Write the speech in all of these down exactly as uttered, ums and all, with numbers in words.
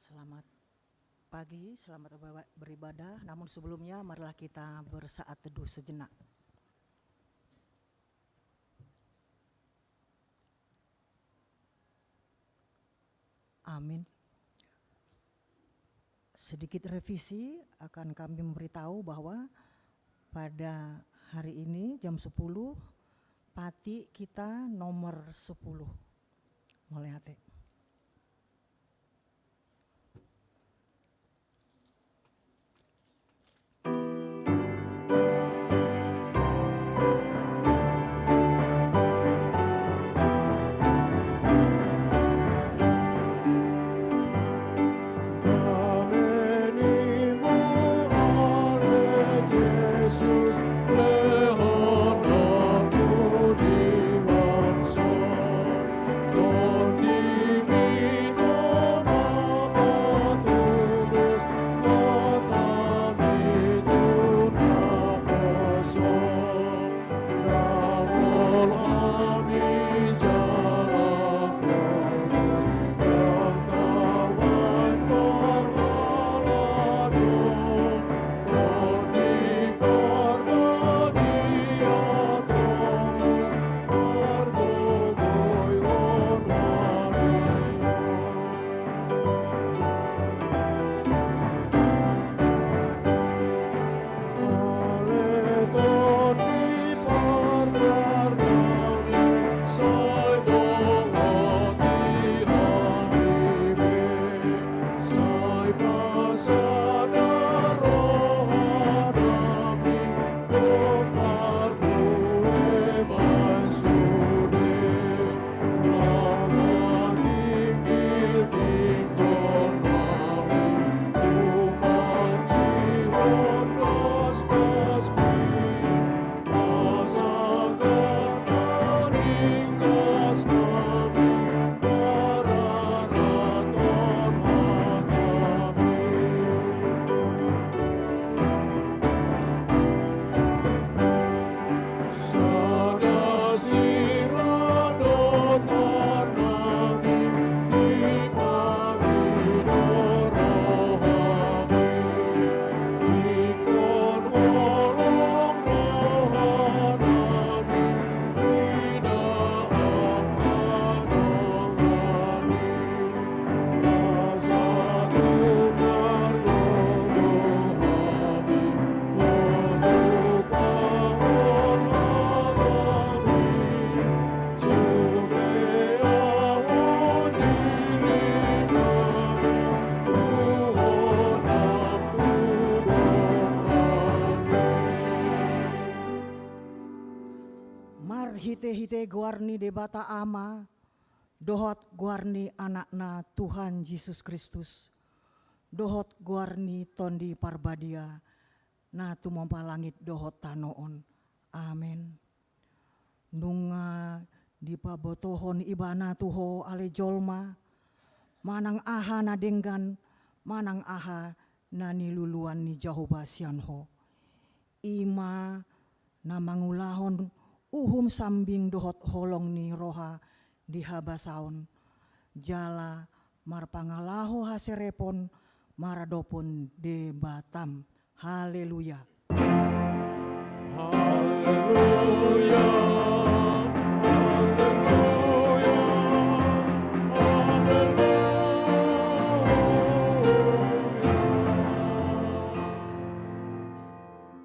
Selamat pagi, selamat beriba-, beribadah. Namun sebelumnya, marilah kita bersaat teduh sejenak. Amin. Sedikit revisi, akan kami memberitahu bahwa pada hari ini jam sepuluh, patik kita nomor sepuluh. Mauliate. Marhite-hite goar ni Debata Ama, dohot goar ni Anakna Tuhan Jesus Kristus, dohot goar ni Tondi Parbadia, na tumompa langit dohot tano on. Amen. Nunga dipabotohon Ibana tu ho ale jolma, manang aha na denggan, manang aha na niluluan ni Jahowa sian ho. I ma na mangulahon uhum sambing dohot holong ni roha di habasaon, jala marpangalaho haserepon maradophon Debatam. Haleluya. Haleluya, haleluya, haleluya.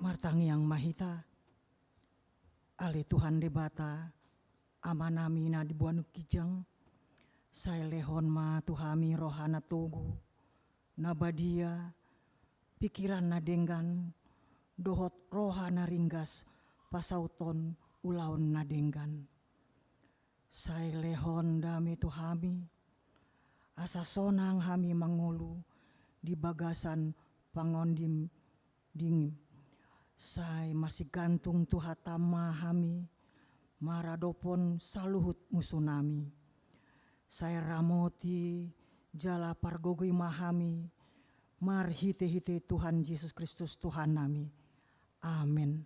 Martangiang ma hita. Ale Tuhan Debata, Amanami na di banua ginjang, sai lehon ma tu hami roha na togu, na badia, pikiran na denggan, dohot roha na ringgas pasauthon ulaon na denggan. Sai lehon dame tu hami, asa sonang hami mangolu di bagasan pangondim dingin. Sai marsigantung tu hatam ma hami maradophon saluhut musunami. Sai ramoti jala pargogoi ma hami marhitehite Tuhan Jesus Kristus Tuhannami. Amen.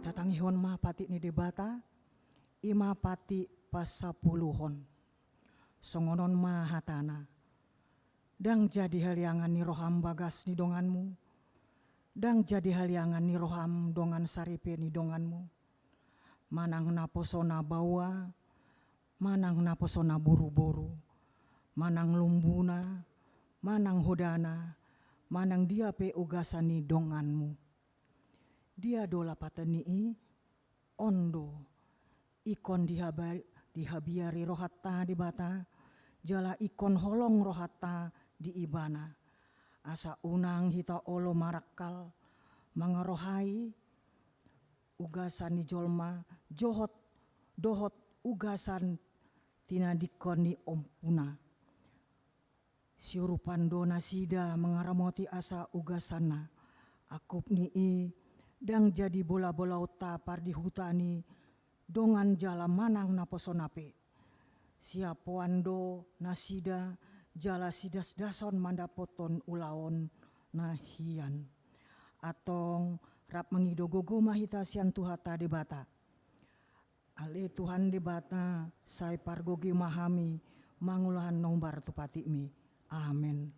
Tatangihon ma patik ni Debata, i ma patik pasapuluhon. Songon on ma hatana. Ndang jadi haliangan ni roham bagas ni donganmu, ndang jadi haliangan ni roham dongan saripe ni donganmu, manang naposona baoa, manang naposona boruboru, manang lombuna, manang hodana, manang dia pe ugasan ni donganmu. Dia do lapatanni i? On do, ingkon dihaba-, dihabiari rohanta Debata, jala ingkon holong rohanta di Ibana. Asa unang hita olo marangkal, mangarohai ugasan ni jolma, johot, dohot ugasan tinadingkon ni ompuna. Siurupan do nasida mangaramoti asa ugasanna. Angkup ni i, ndang jadi bolabolaonta pardihuta ni dongan jala manang naposona pe. Siapoan do nasida jala sidasdason mandapothon ulaon na hian. Antong rap mangido gogo ma hita sian Tuhanta Debata. Ale Tuhan Debata, sai pargogoi ma hami mangulahon na hombar tu patikmi. Amen.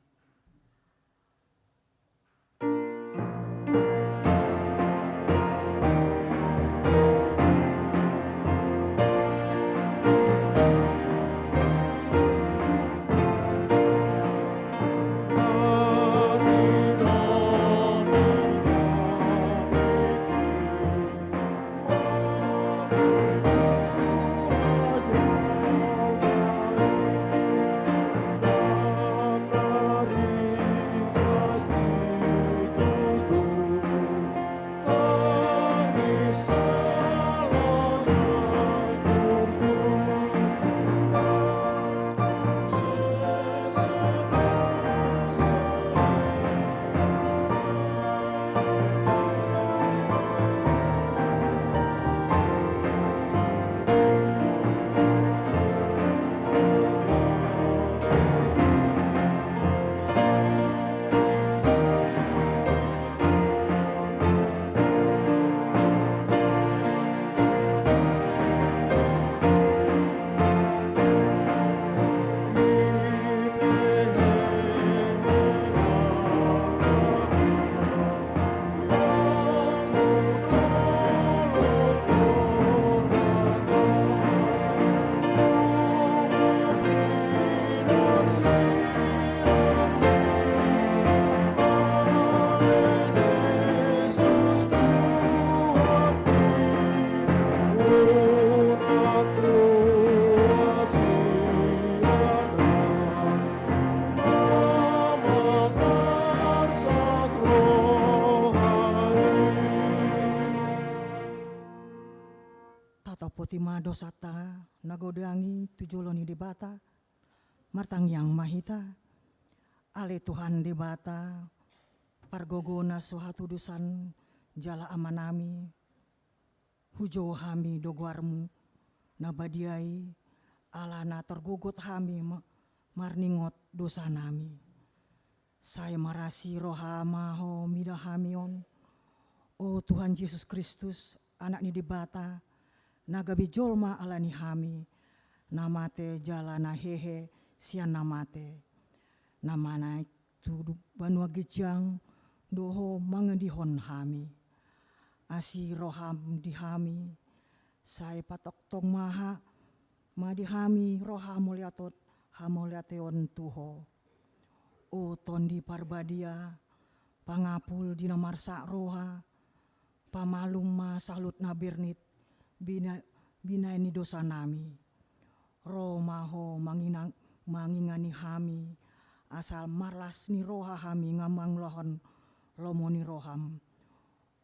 ma dosanta na godang i tu jolo ni Debata. Martangiang ma hita. Ale Tuhan Debata, pargogo na so hatudosan jala amanami, hujou hami do goarmu na badia i, ala na targogot hami ma-, marningot dosanami. Sai marasi roha ma ho mida hami on, o Tuhan Jesus Kristus, Anak ni Debata, na gabe jolma ala ni hami, na mate jala na hehe sian na mate, na manaek tu du-, banua ginjang do ho mangadihon hami. Asi roham di hami, sai patongtong ma ha-, ma di hami roha mauliateon, hamauliateon tu ho. O Tondi Parbadia, pangapul di na marsak roha, pamalum ma saluhut na bernit, bina-, binahen ni dosanami. Ro ma ho mangina-, mangingani hami, asa marlas ni roha hami nga mangulahon lomo ni roham.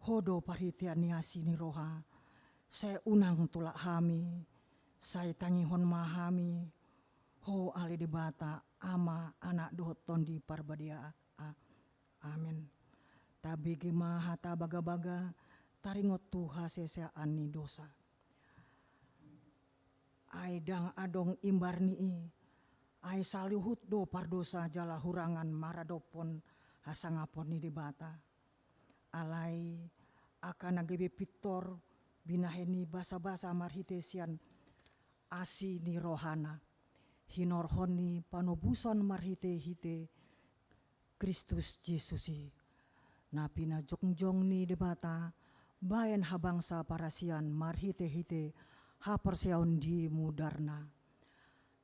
Ho do parhitean ni asi ni roha, sai unang tulak hami, sai tangihon ma hami, ho ale Debata, Ama, Anak dohot Tondi Parbadia. A-, Amen. Tabege ma hata bagabaga, taringot tu hasesaan ni dosa. Ai ndang adong imbar ni i, ai saluhut do pardosa jala hurangan maradophon hasangapon ni Debata. Alai angka na gabe pintor binahen ni basabasa marhite sian asi ni rohana, hinorhon ni panobuson marhitehite Kristus Jesus i, na pinajongjong ni Debata bahen habangsa parasian marhitehite haporseaon di mudarna.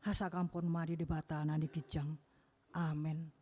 Hasangapon ma di Debata na di ginjang. Amen.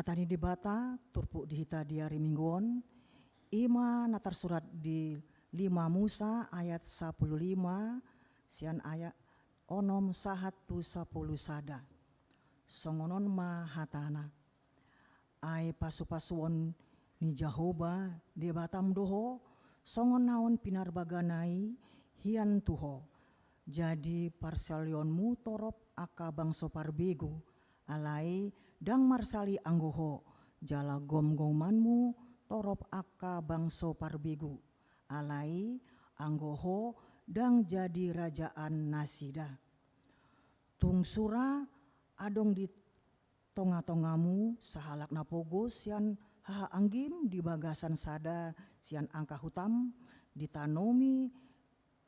Hata ni Debata turpuk di hita di ari Minggu on, i ma na tarsurat di lima Musa ayat sapuluh lima sian ayat onom sahat tu sapuluh sada. Songon on ma hatana: Ai pasupasuon ni Jahowa Debatam do ho, songon naon pinarbagana i hian tu ho. Jadi parsalionmu torop angka bangso parbegu, alai ndang marsali anggo ho, jala gomgomanmu torop angka bangso parbegu, alai anggo ho ndang jadi rajaan nasida. Tung sura adong di tongatongamu sahalak na pogos sian hahaanggim di bagasan sada sian angka hutam, ditanomi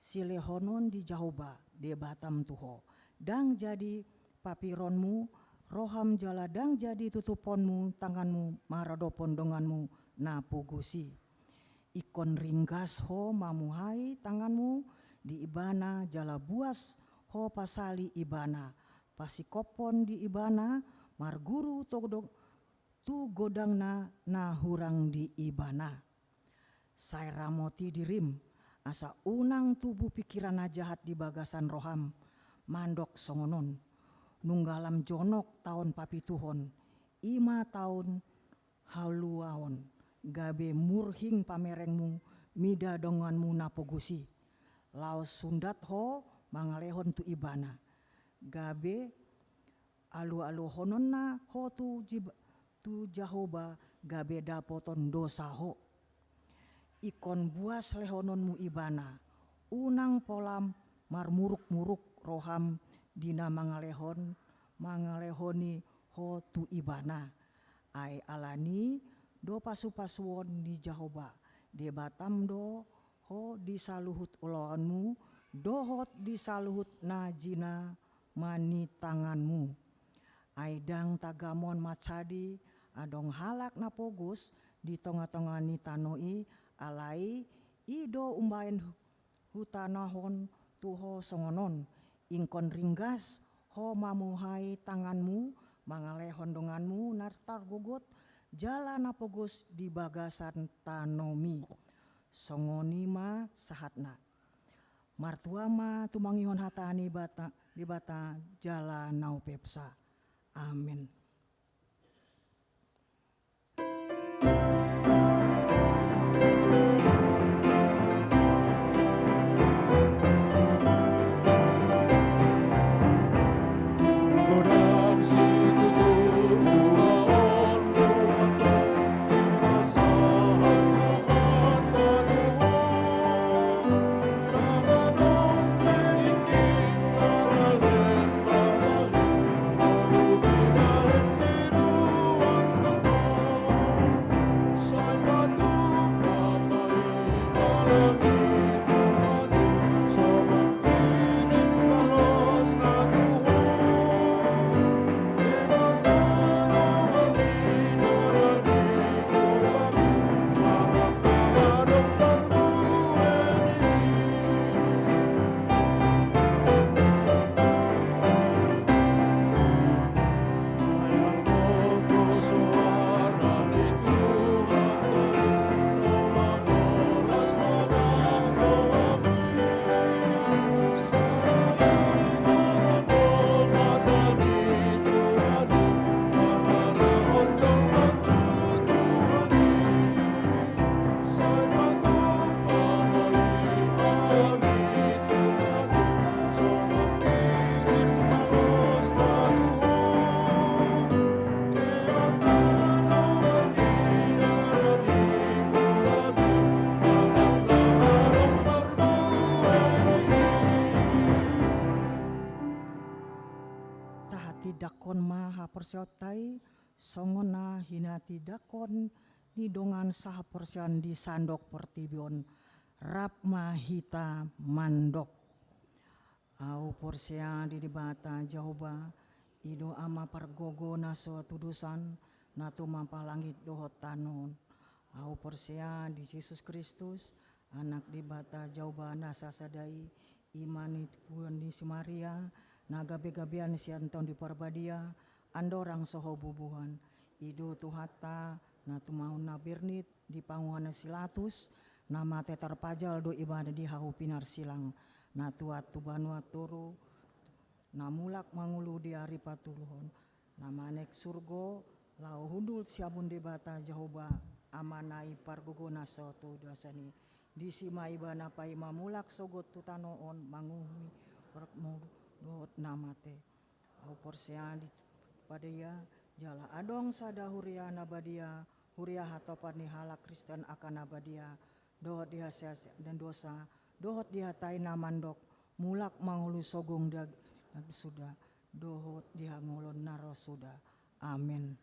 silehonon ni Jahowa Debatam tu ho. Ndang jadi papironmu roham jala ndang jadi tutuponmu tanganmu maradophon donganmu na pogos i. Ingkon ringgas ho mamuhai tanganmu di ibana jala buas ho pasali ibana, pasingkophon di ibana, marguru tu godangna na hurang di ibana. Sai ramoti dirim, asa unang tubu pingkiran na jahat di bagasan roham, mandok songon on: Nunga lam jonok taon papituhon, i ma taon haluaon, gabe murhing pamerengmu mida donganmu na pogos i, laos sundat ho mangalehon tu ibana, gabe alualuhononna ho tu Jib-, tu Jahowa, gabe dapoton dosa ho. Ingkon buas lehononmu ibana, unang pola marmurukmuruk roham di na mangalehon, mangalehoni ho tu ibana. Ai alani do pasupasuon ni Jahowa Debatam do ho di saluhut ulaonmu dohot di saluhut na jinama ni tanganmu. Ai ndang tagamon mansadi adong halak na pogos di tongatonga ni tano i, alai i do umbahen hutanahon tu ho songon on: Ingkon ringgas ho mamuhai tanganmu mangalehon donganmu na targogot jala na pogos di bagasan tanomi. Songon i ma sahatna. Martua ma tumangihon hata ni Debata, Debata jala na umpeopsa. Amen. Tahatindangkon ma haporseaonta i songon na hinatindangkon ni dongan sahaporseaon di sandok portibi on. Rap ma hita mandok. Ahu porsea di Debata Jahowa, i do Ama pargogo na so tudosan, na tumompa langit dohot tano on. Ahu porsea di Jesus Kristus, Anak Debata Jahowa na sasada i, i ma nitibuan ni si Maria, na gabegabean sian Tondi Parbadia, andorang so ho bubuhan. I do Tuhanta, na tumaon na bernit di panguhana si Latus, na mate tarpajal do ibana di hau pinarsilang, na tuat tu banua toru, na mulak mangolu di ari patoluhon, na manaek surgo, laho hundul sian Debata Jahowa, Amana i pargogona sogot tu dosa ni. Disi ma ibana paima mulak sogot tu tano on manguhumi parmulu dohot na mate. Au porsea di pada ia, jala adong sada huria na badia, huria hatopan ni halak Kristen angka na badia, dohot di haseasean dosa, dohot di hata i na mandok, mulak mangolu sogot di suda, dohot di hangoluan na ro suda. Amen.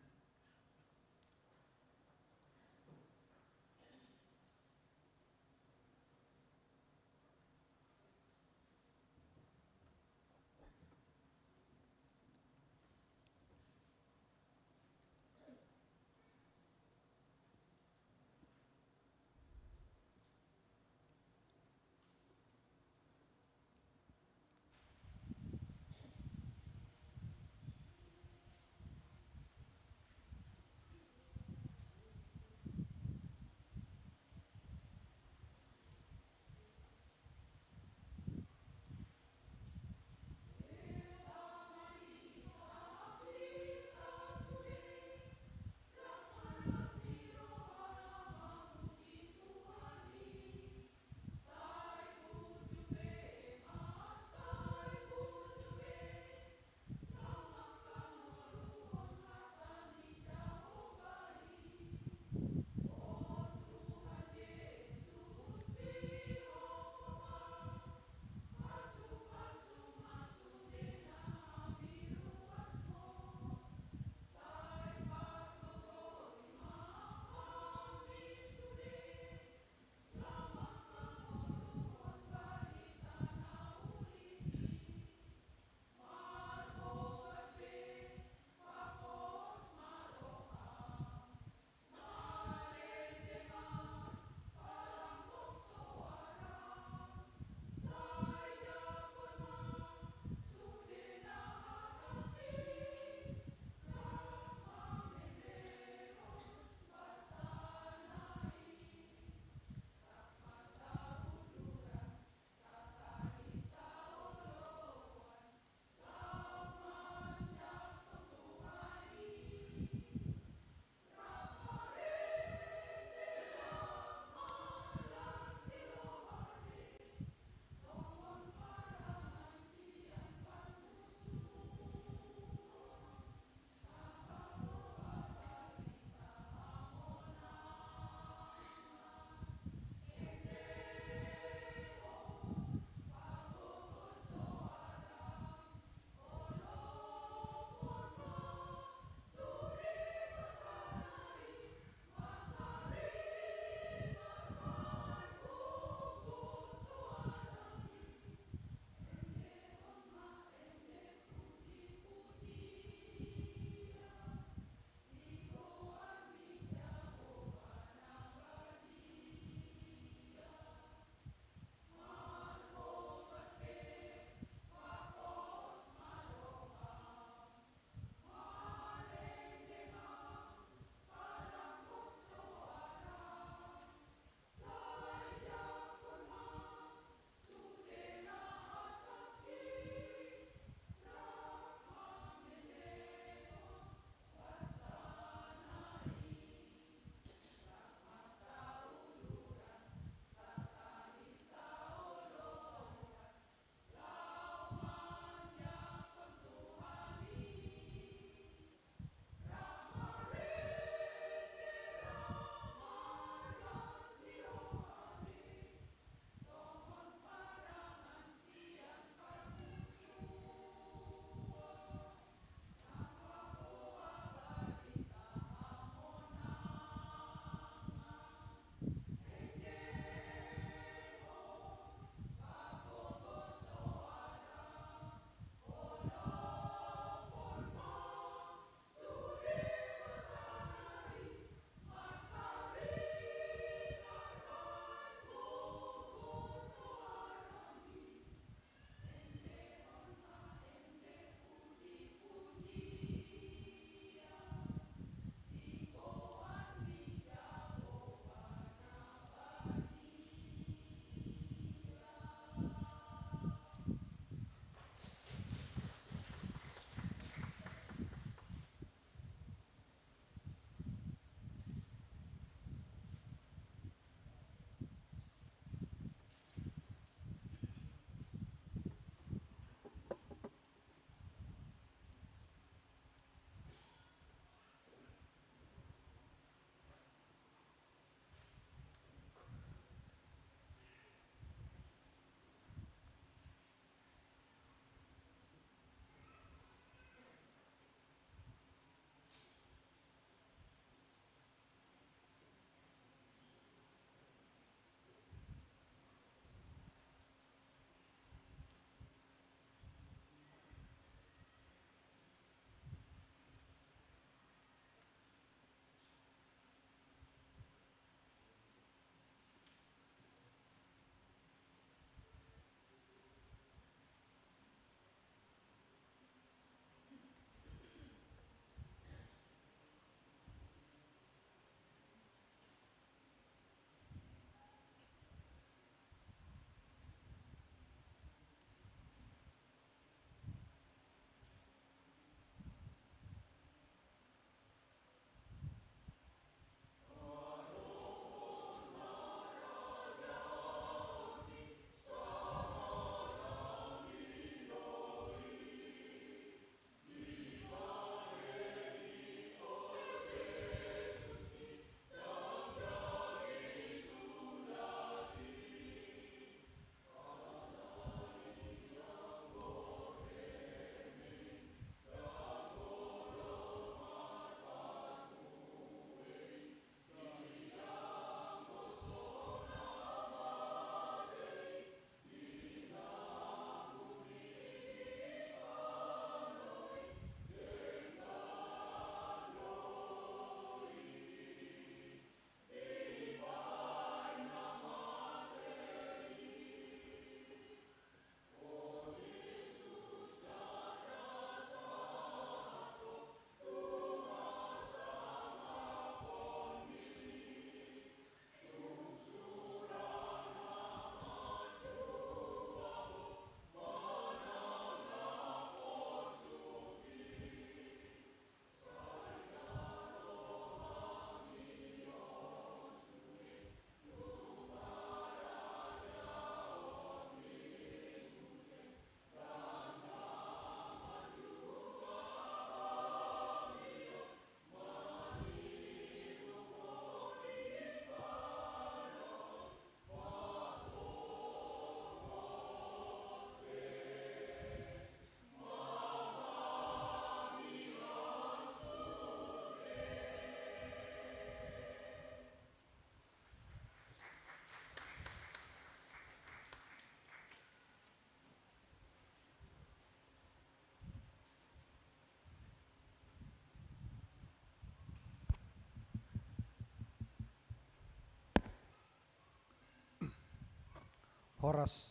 Horas.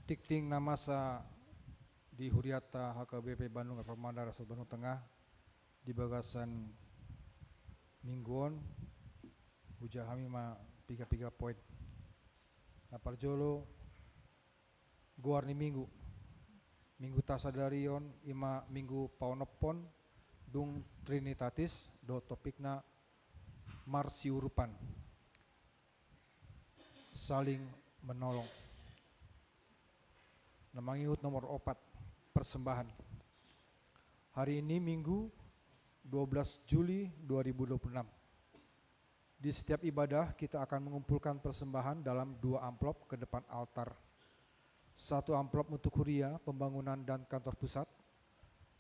Tingting na masa di huriata H K B P Bandung Reformanda Resort Bandung Tengah di bagasan minggu on, hujaha hami ma piga-piga poin. Na parjolo, goar ni minggu. Mingguta sadari on i ma minggu paonomhon dung Trinitatis, dohot topikna marsiurupan, saling menolong. Na mangihut nomor opat, persembahan. Hari ini Minggu, dua belas Juli dua ribu dua puluh enam. Di setiap ibadah, kita akan mengumpulkan persembahan dalam dua amplop ke depan altar. Satu amplop untuk huria, pembangunan, dan kantor pusat,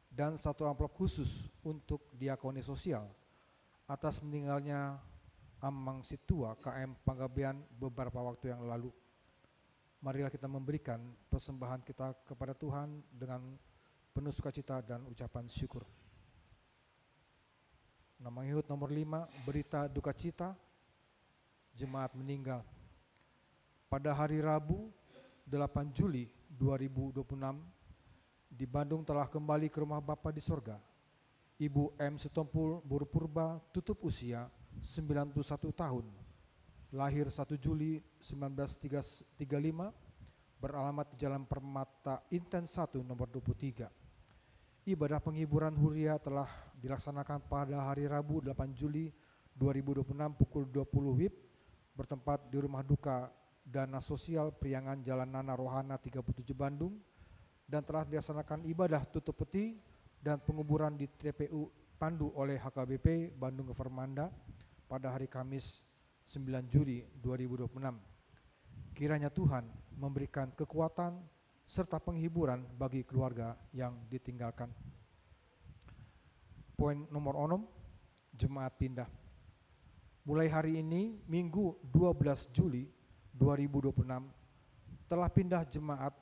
dan satu amplop khusus untuk diakoni sosial atas meninggalnya Amang Sintua K M Panggabean beberapa waktu yang lalu. Marilah kita memberikan persembahan kita kepada Tuhan dengan penuh sukacita dan ucapan syukur. Na mangihut nomor lima, berita duka cita, jemaat meninggal. Pada hari Rabu, delapan Juli dua ribu dua puluh enam, di Bandung telah kembali ke rumah Bapa di sorga, Ibu M Sitompul boru Purba, tutup usia sembilan puluh satu tahun, lahir satu Juli sembilan belas tiga lima, beralamat di Jalan Permata Inten satu nomor dua puluh tiga. Ibadah penghiburan huria telah dilaksanakan pada hari Rabu, delapan Juli dua ribu dua puluh enam, pukul dua puluh W I B, bertempat di rumah duka Dana Sosial Priangan, Jalan Nana Rohana tiga puluh tujuh, Bandung, dan telah dilaksanakan ibadah tutup peti dan penguburan di T P U Pandu oleh H K B P Bandung Reformanda pada hari Kamis, sembilan Juli dua ribu dua puluh enam. Kiranya Tuhan memberikan kekuatan serta penghiburan bagi keluarga yang ditinggalkan. Poin nomor onom, jemaat pindah. Mulai hari ini, Minggu, dua belas Juli dua ribu dua puluh enam, telah pindah jemaat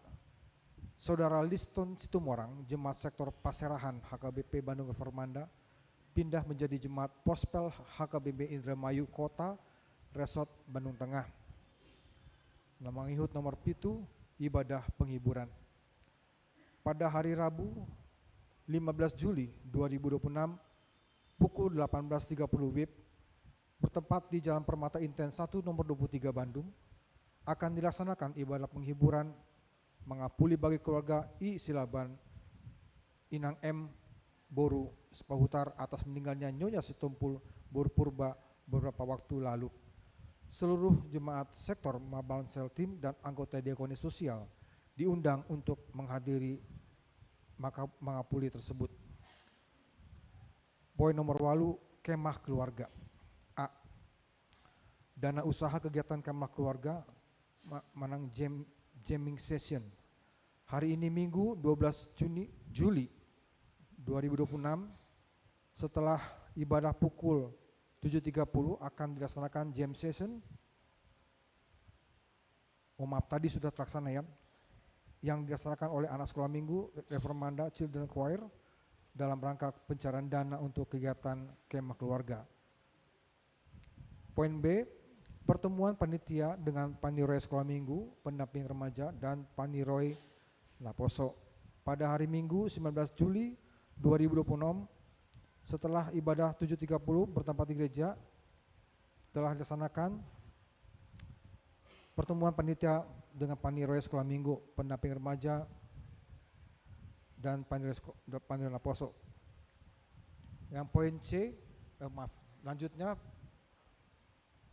Saudara Liston Situmorang, jemaat sektor Paserahan H K B P Bandung Reformanda, pindah menjadi jemaat Pospel H K B P Indramayu Kota, Resort Bandung Tengah. Na mangihut nomor pitu, ibadah penghiburan. Pada hari Rabu, lima belas Juli dua ribu dua puluh enam, pukul delapan belas tiga puluh W I B, bertempat di Jalan Permata Inten satu nomor dua puluh tiga, Bandung, akan dilaksanakan ibadah penghiburan mangapuli bagi keluarga I Silaban, Inang M boru Sipahutar, atas meninggalnya Nyonya Sitompul boru Purba beberapa waktu lalu. Seluruh jemaat sektor, Mabang Seltim, dan anggota diakoni sosial diundang untuk menghadiri maka-, mangapuli tersebut. Poin nomor walu, kemah keluarga. A. Dana usaha kegiatan kemah keluarga ma-, manang jam-, jamming session. Hari ini Minggu, dua belas Juni, Juli dua ribu dua puluh enam, setelah ibadah pukul tujuh tiga puluh akan dilaksanakan jam session. Oh, maaf, tadi sudah terlaksana, ya, yang dilaksanakan oleh anak sekolah minggu Reformanda Children Choir dalam rangka pencarian dana untuk kegiatan kemah keluarga. Poin B, pertemuan panitia dengan paniroy sekolah minggu, pendamping remaja, dan paniroy naposo. Pada hari Minggu, sembilan belas Juli dua ribu dua puluh enam, setelah ibadah tujuh tiga puluh bertempat di gereja, telah dilaksanakan pertemuan panitia dengan paniroy sekolah minggu, pendamping remaja, dan paniroy seko-, dan paniroy naposo. Yang poin C, eh, maaf, lanjutnya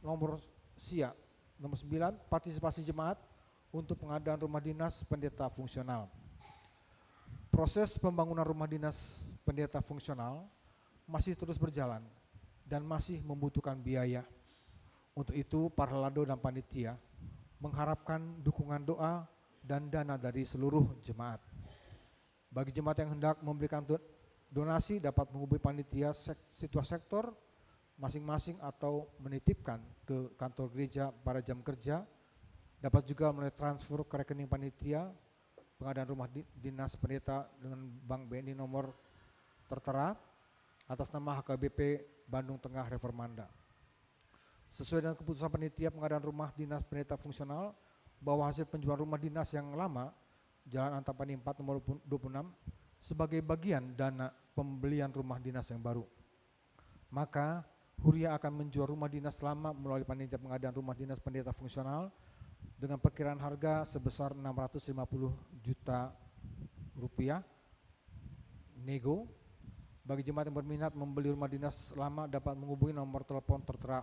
nomor sia, nomor sembilan, partisipasi jemaat untuk pengadaan rumah dinas pendeta fungsional. Proses pembangunan rumah dinas pendeta fungsional masih terus berjalan dan masih membutuhkan biaya. Untuk itu, parhalado dan panitia mengharapkan dukungan doa dan dana dari seluruh jemaat. Bagi jemaat yang hendak memberikan do-, donasi, dapat menghubungi panitia sek-, situa sektor masing-masing atau menitipkan ke kantor gereja pada jam kerja. Dapat juga melalui transfer ke rekening panitia pengadaan rumah di-, dinas pendeta dengan Bank B N I nomor tertera atas nama H K B P Bandung Tengah Reformanda. Sesuai dengan keputusan panitia pengadaan rumah dinas pendeta fungsional, bahwa hasil penjualan rumah dinas yang lama, Jalan Antapani empat nomor dua puluh enam, sebagai bagian dana pembelian rumah dinas yang baru. Maka, Huria akan menjual rumah dinas lama melalui panitia pengadaan rumah dinas pendeta fungsional dengan perkiraan harga sebesar enam ratus lima puluh juta rupiah nego. Bagi jemaat yang berminat membeli rumah dinas lama dapat menghubungi nomor telepon tertera.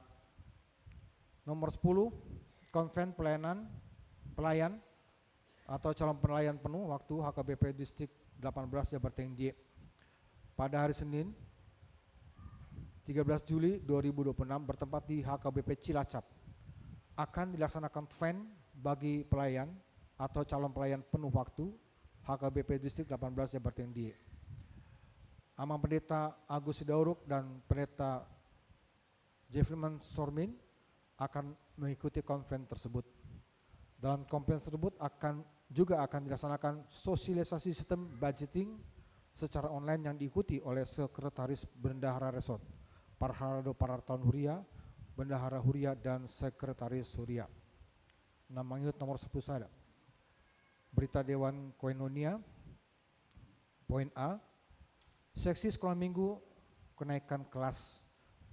Nomor sepuluh, Konven pelayanan, pelayan atau calon pelayan penuh waktu H K B P Distrik delapan belas Jabartengah Distrik. Pada hari Senin, tiga belas Juli dua ribu dua puluh enam, bertempat di H K B P Cilacap, akan dilaksanakan konven bagi pelayan atau calon pelayan penuh waktu H K B P Distrik delapan belas Jabartengah Distrik. Amang Pendeta Agus Sidauruk dan Pendeta Jeffriman Sormin akan mengikuti konven tersebut. Dalam konven tersebut akan, juga akan dilaksanakan sosialisasi sistem budgeting secara online yang diikuti oleh Sekretaris Bendahara Resort, Parhalado Parartaon Huria, Bendahara Huria, dan Sekretaris Huria. Na mangihut nomor sepuluh sada. Berita Dewan Koinonia. Poin A, seksi sekolah minggu kenaikan kelas.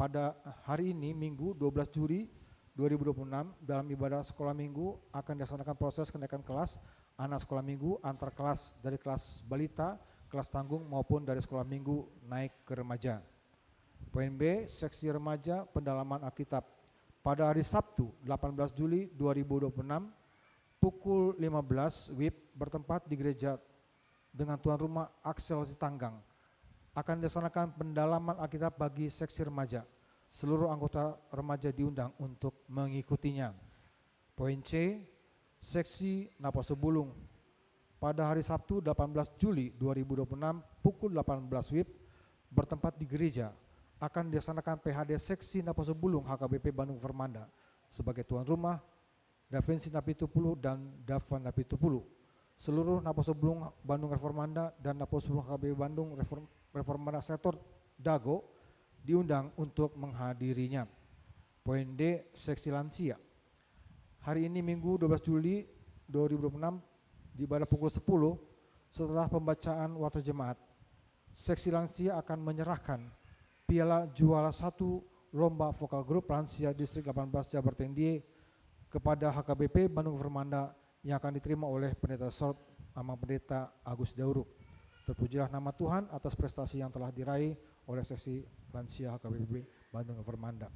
Pada hari ini, Minggu, dua belas Juli dua ribu dua puluh enam, dalam ibadah sekolah minggu akan dilaksanakan proses kenaikan kelas anak sekolah minggu antar kelas, dari kelas balita, kelas tanggung, maupun dari sekolah minggu naik ke remaja. Poin B, seksi remaja pendalaman Alkitab. Pada hari Sabtu, delapan belas Juli dua ribu dua puluh enam, pukul lima belas WIB, bertempat di gereja dengan tuan rumah Axel Sitanggang, akan dilaksanakan pendalaman Alkitab bagi seksi remaja. Seluruh anggota remaja diundang untuk mengikutinya. Poin C, seksi Naposo Bulung. Pada hari Sabtu, delapan belas Juli dua ribu dua puluh enam, pukul delapan belas WIB, bertempat di gereja, akan dilaksanakan P H D seksi Naposo Bulung H K B P Bandung Vermanda. Sebagai tuan rumah, Davinsi Napitupulu dan Dava Napitupulu. Seluruh Naposo Bulung Bandung Reformanda dan Naposo Bulung H K B P Bandung Reform-, Reformanda Sektor Dago diundang untuk menghadirinya. Poin D, seksi lansia. Hari ini, Minggu, dua belas Juli dua ribu dua puluh enam, di ibadah pukul sepuluh, setelah pembacaan warta jemaat, seksi lansia akan menyerahkan piala juara satu lomba vokal grup lansia Distrik delapan belas Jabartengah Distrik kepada H K B P Bandung Vermanda yang akan diterima oleh Pendeta Sort, Amang Pendeta Agus Dauruk. Terpujilah nama Tuhan atas prestasi yang telah diraih oleh seksi lansia H K B P Bandung Vermanda.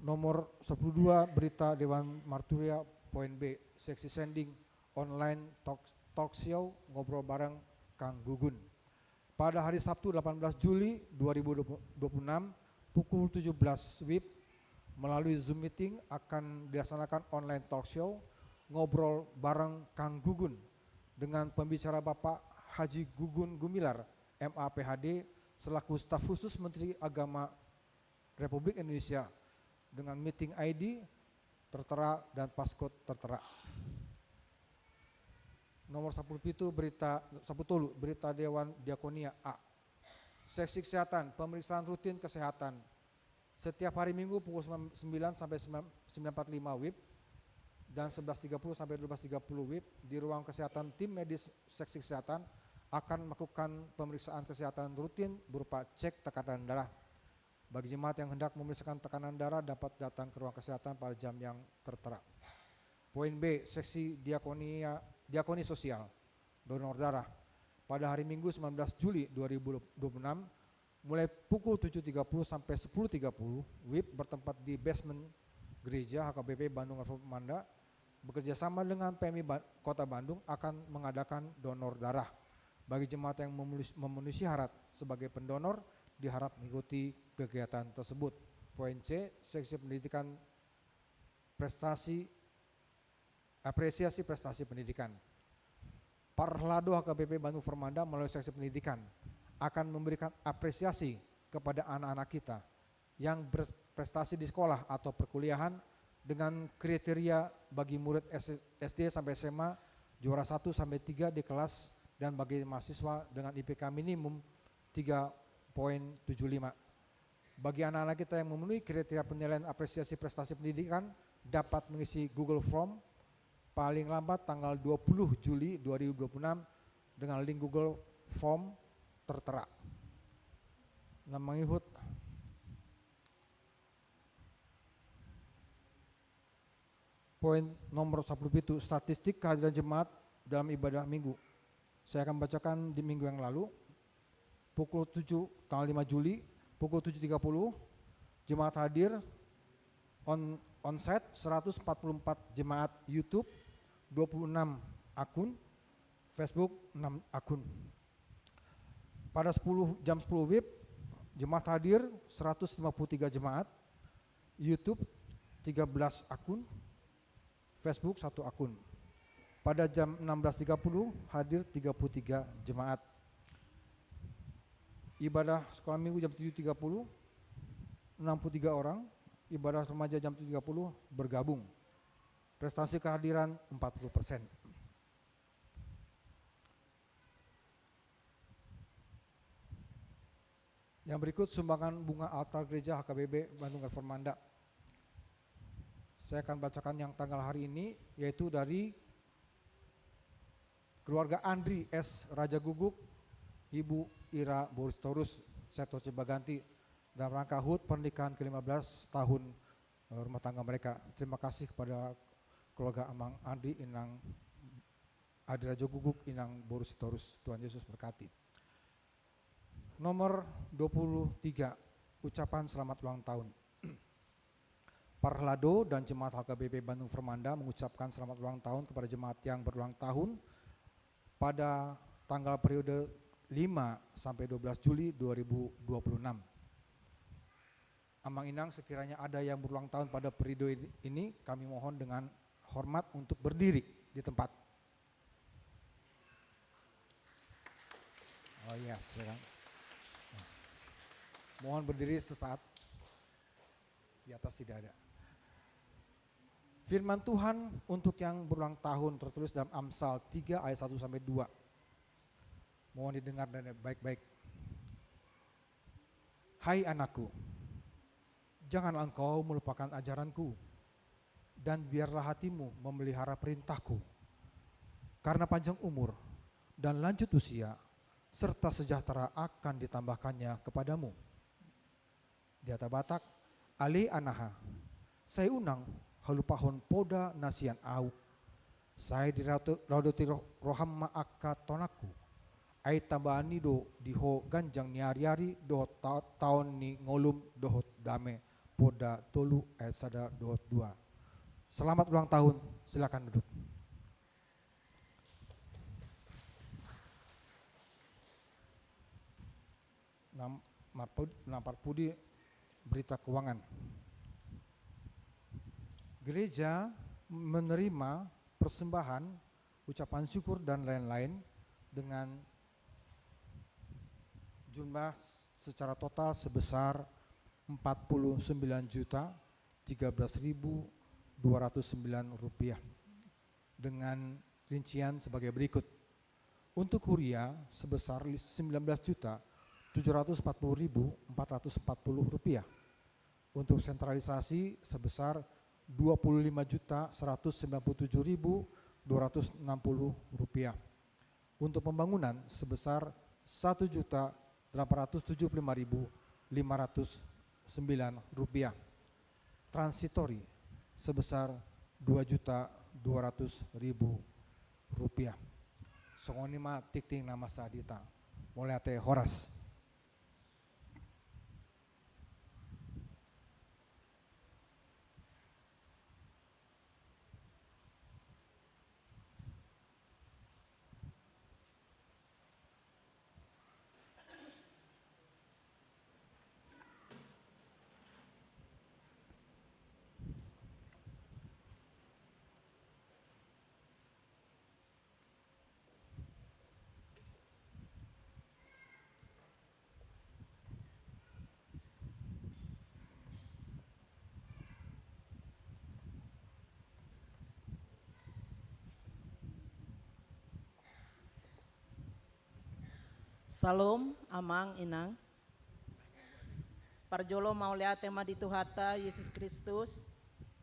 Nomor sepuluh dua, berita Dewan Marturia, poin B, seksi sending online talk, talk show Ngobrol Bareng Kang Gugun. Pada hari Sabtu, delapan belas Juli dua ribu dua puluh enam, pukul tujuh belas WIB, melalui Zoom meeting akan dilaksanakan online talk show Ngobrol Bareng Kang Gugun dengan pembicara Bapak Haji Gugun Gumilar, M A P H D, selaku staf khusus Menteri Agama Republik Indonesia, dengan meeting I D tertera dan passcode tertera. Nomor sepuluh pitu, berita, sepuluh tolu, berita Dewan Diakonia A. Seksi kesehatan, pemeriksaan rutin kesehatan setiap hari Minggu pukul sembilan sampai sembilan empat puluh lima WIB dan sebelas tiga puluh sampai dua belas tiga puluh WIB di ruang kesehatan. Tim medis seksi kesehatan akan melakukan pemeriksaan kesehatan rutin berupa cek tekanan darah. Bagi jemaat yang hendak memeriksakan tekanan darah dapat datang ke ruang kesehatan pada jam yang tertera. Poin B, seksi diakonia, diakoni sosial, donor darah. Pada hari Minggu, sembilan belas Juli dua ribu dua puluh enam, mulai pukul tujuh tiga puluh sampai sepuluh tiga puluh, WIB bertempat di basement Gereja H K B P Bandung Reformanda, bekerja sama dengan P M I Ba-, Kota Bandung, akan mengadakan donor darah. Bagi jemaat yang memenuhi, memenuhi syarat sebagai pendonor, diharap mengikuti kegiatan tersebut. Poin C, seksi pendidikan prestasi, apresiasi prestasi pendidikan. Parhalado H K B P Bandung Vermanda melalui seksi pendidikan akan memberikan apresiasi kepada anak-anak kita yang berprestasi di sekolah atau perkuliahan dengan kriteria bagi murid S-, S D sampai S M A juara satu sampai tiga di kelas dan bagi mahasiswa dengan I P K minimum tiga poin tujuh lima. Bagi anak-anak kita yang memenuhi kriteria penilaian apresiasi prestasi pendidikan, dapat mengisi Google Form paling lambat tanggal dua puluh Juli dua ribu dua puluh enam dengan link Google Form tertera. Na mangihut, poin nomor sampulu pitu, statistik kehadiran jemaat dalam ibadah minggu. Saya akan bacakan di minggu yang lalu. Pukul tujuh, tanggal lima Juli, pukul tujuh tiga puluh, jemaat hadir, on, onsite seratus empat puluh empat jemaat, YouTube dua puluh enam akun, Facebook enam akun. Pada sepuluh, jam sepuluh WIB, jemaat hadir seratus lima puluh tiga jemaat, YouTube tiga belas akun, Facebook satu akun. Pada jam enam belas tiga puluh hadir tiga puluh tiga jemaat. Ibadah sekolah minggu jam tujuh tiga puluh, enam puluh tiga orang. Ibadah remaja jam tujuh tiga puluh bergabung. Prestasi kehadiran empat puluh persen. Yang berikut sumbangan bunga altar gereja H K B P Bandung Reformanda. Saya akan bacakan yang tanggal hari ini, yaitu dari keluarga Andri S Rajaguguk, Ibu Ira Boristorus, Seto Cibaganti, dalam rangka hut pernikahan ke lima belas tahun, eh, rumah tangga mereka. Terima kasih kepada keluarga Amang Andri, Inang Andri Rajaguguk, Inang Boristorus. Tuhan Yesus berkati. Nomor dua puluh tiga, ucapan selamat ulang tahun. Parlado dan jemaat H K B P Bandung Reformanda mengucapkan selamat ulang tahun kepada jemaat yang berulang tahun pada tanggal periode lima sampai dua belas Juli dua ribu dua puluh enam. Amang Inang, sekiranya ada yang berulang tahun pada periode ini, kami mohon dengan hormat untuk berdiri di tempat. Oh iya, silakan. Mohon berdiri sesaat. Di atas tidak ada. Firman Tuhan untuk yang berulang tahun tertulis dalam Amsal tiga ayat satu sampai dua. Mohon didengar dan baik-baik. Hai anakku, janganlah engkau melupakan ajaranku, dan biarlah hatimu memelihara perintahku. Karena panjang umur dan lanjut usia, serta sejahtera akan ditambahkannya kepadamu. Di hata Batak, ale anaha, sai unang halupahon poda na sian ahu. Sai diradoti roham ma angka tonangku. Ai tambaan i do di ho ganjang ni ariari dohot taon ni ngolum dohot dame. Poda tolu ayat sada dohot dua. Selamat ulang tahun, silakan duduk. Nam-, marpud-, na parpudi berita keuangan. Gereja menerima persembahan, ucapan syukur, dan lain-lain dengan jumlah secara total sebesar empat puluh sembilan juta tiga belas ribu dua ratus sembilan rupiah, dengan rincian sebagai berikut. Untuk huria sebesar sembilan belas juta tujuh ratus empat puluh ribu empat ratus empat puluh rupiah. Untuk sentralisasi sebesar dua puluh lima juta seratus sembilan puluh tujuh ribu dua ratus enam puluh rupiah. Untuk pembangunan sebesar satu juta delapan ratus tujuh puluh lima ribu lima ratus sembilan rupiah. Transitori sebesar dua juta dua ratus ribu rupiah. Songon i ma tingting na masa di hita. Mauliate, horas. Salom, Amang, Inang. Parjolo mauliate ma di Tuhanta Yesus Kristus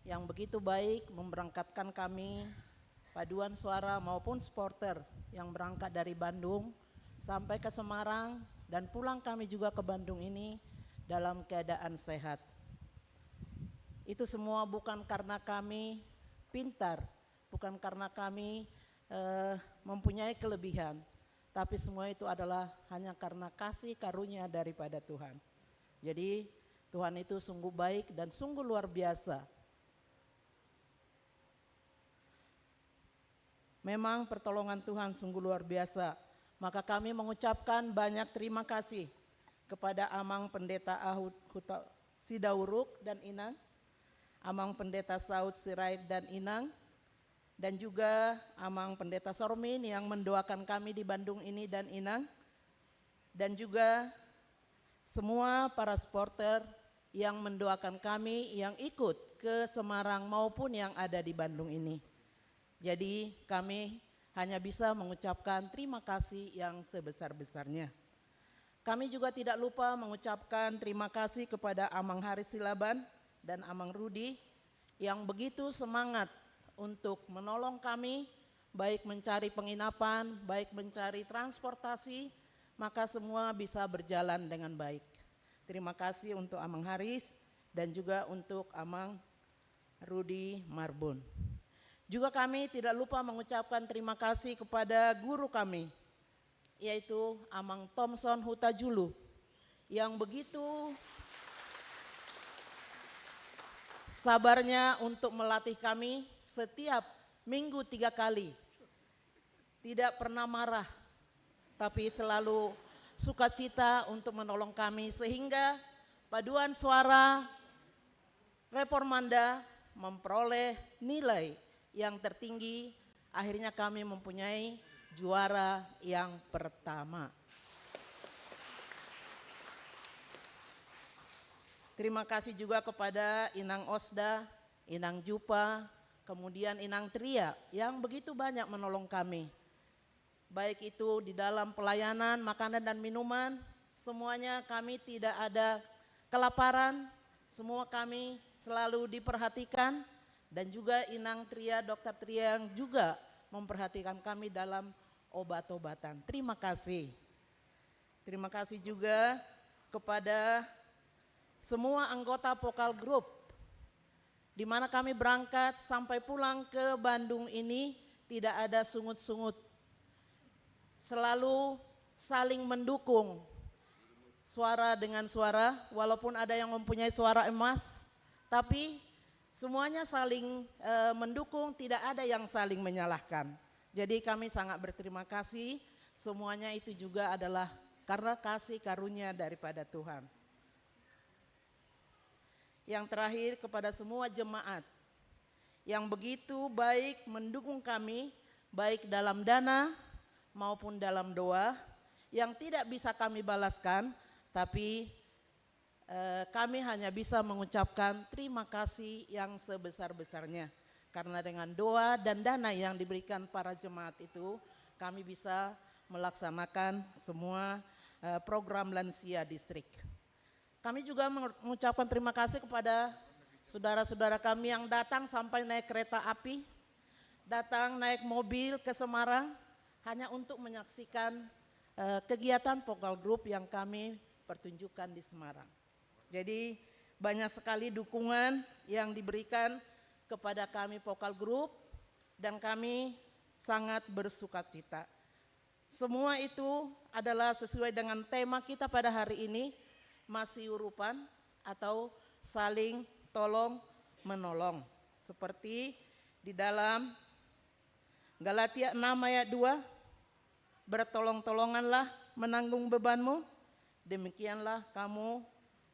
yang begitu baik memberangkatkan kami paduan suara maupun supporter yang berangkat dari Bandung sampai ke Semarang dan pulang kami juga ke Bandung ini dalam keadaan sehat. Itu semua bukan karena kami pintar, bukan karena kami eh, mempunyai kelebihan, tapi semua itu adalah hanya karena kasih karunia daripada Tuhan. Jadi Tuhan itu sungguh baik dan sungguh luar biasa. Memang pertolongan Tuhan sungguh luar biasa. Maka kami mengucapkan banyak terima kasih kepada Amang Pendeta Ahud Huta Sidauruk dan Inang, Amang Pendeta Saud Sirait dan Inang, dan juga Amang Pendeta Sormin yang mendoakan kami di Bandung ini dan Inang, dan juga semua para supporter yang mendoakan kami yang ikut ke Semarang maupun yang ada di Bandung ini. Jadi kami hanya bisa mengucapkan terima kasih yang sebesar-besarnya. Kami juga tidak lupa mengucapkan terima kasih kepada Amang Haris Silaban dan Amang Rudi yang begitu semangat untuk menolong kami, baik mencari penginapan, baik mencari transportasi, maka semua bisa berjalan dengan baik. Terima kasih untuk Amang Haris dan juga untuk Amang Rudi Marbun. Juga kami tidak lupa mengucapkan terima kasih kepada guru kami, yaitu Amang Thomson Hutajulu, yang begitu sabarnya untuk melatih kami setiap minggu tiga kali. Tidak pernah marah, tapi selalu sukacita untuk menolong kami, sehingga paduan suara Reformanda memperoleh nilai yang tertinggi. Akhirnya kami mempunyai juara yang pertama. Terima kasih juga kepada Inang Osda, Inang Jupa, kemudian Inang Tria yang begitu banyak menolong kami. Baik itu di dalam pelayanan, makanan dan minuman, semuanya kami tidak ada kelaparan, semua kami selalu diperhatikan, dan juga Inang Tria, Dokter Tria yang juga memperhatikan kami dalam obat-obatan. Terima kasih. Terima kasih juga kepada semua anggota Vokal Group. Di mana kami berangkat sampai pulang ke Bandung ini tidak ada sungut-sungut. Selalu saling mendukung suara dengan suara, walaupun ada yang mempunyai suara emas, tapi semuanya saling eh, mendukung, tidak ada yang saling menyalahkan. Jadi kami sangat berterima kasih, semuanya itu juga adalah karena kasih karunia daripada Tuhan. Yang terakhir, kepada semua jemaat yang begitu baik mendukung kami, baik dalam dana maupun dalam doa, yang tidak bisa kami balaskan, tapi eh, kami hanya bisa mengucapkan terima kasih yang sebesar-besarnya. Karena dengan doa dan dana yang diberikan para jemaat itu, kami bisa melaksanakan semua eh, program lansia distrik. Kami juga mengucapkan terima kasih kepada saudara-saudara kami yang datang sampai naik kereta api, datang naik mobil ke Semarang, hanya untuk menyaksikan eh, kegiatan Vokal Group yang kami pertunjukkan di Semarang. Jadi banyak sekali dukungan yang diberikan kepada kami Vokal Group dan kami sangat bersukacita. Semua itu adalah sesuai dengan tema kita pada hari ini, masiurupan atau saling tolong menolong. Seperti di dalam Galatia enam ayat dua, bertolong-tolonganlah menanggung bebanmu, demikianlah kamu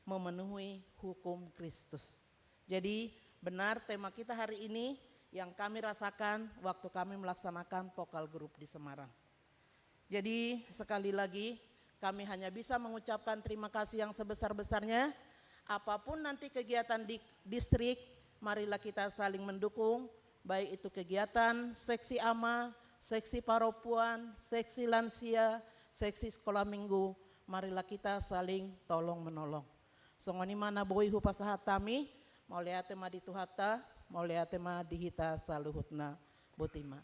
memenuhi hukum Kristus. Jadi benar tema kita hari ini yang kami rasakan waktu kami melaksanakan Vokal Group di Semarang. Jadi sekali lagi kami hanya bisa mengucapkan terima kasih yang sebesar-besarnya. Apapun nanti kegiatan di distrik, marilah kita saling mendukung, baik itu kegiatan seksi ama, seksi paropuan, seksi lansia, seksi sekolah minggu, marilah kita saling tolong menolong. Songon i ma na boi hupasahat hami. Mauliate ma di Tuhanta, mauliate ma di hita saluhutna. Botima.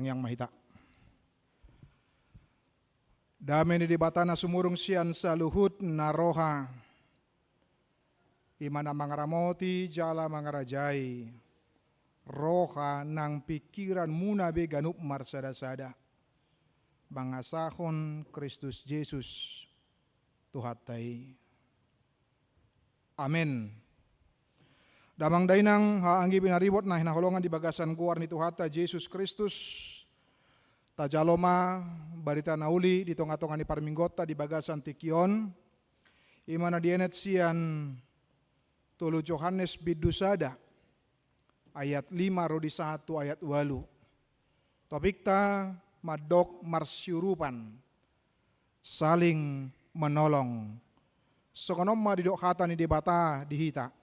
Tangiang ma hita. Dame ni Debata na sumurung sian saluhut na roha, i ma na mangaramoti jala mangarajai roha nang pingkiranmuna be ganup marsadasada, mangasahon Kristus Jesus Tuhanta i. Amen. Damang dainang, haha anggi pinaribot na hinaholongan di bagasan goar ni Tuhanta Jesus Kristus, tajalo ma barita na uli di tongatonga ni parmingguonta di bagasan tingki on, i ma na dienet sian tolu Johannes bindu sada, ayat lima ro di sahat tu ayat ualu. Topikta mandok marsiurupan, saling menolong. Songon on ma didok hata ni Debata di hita.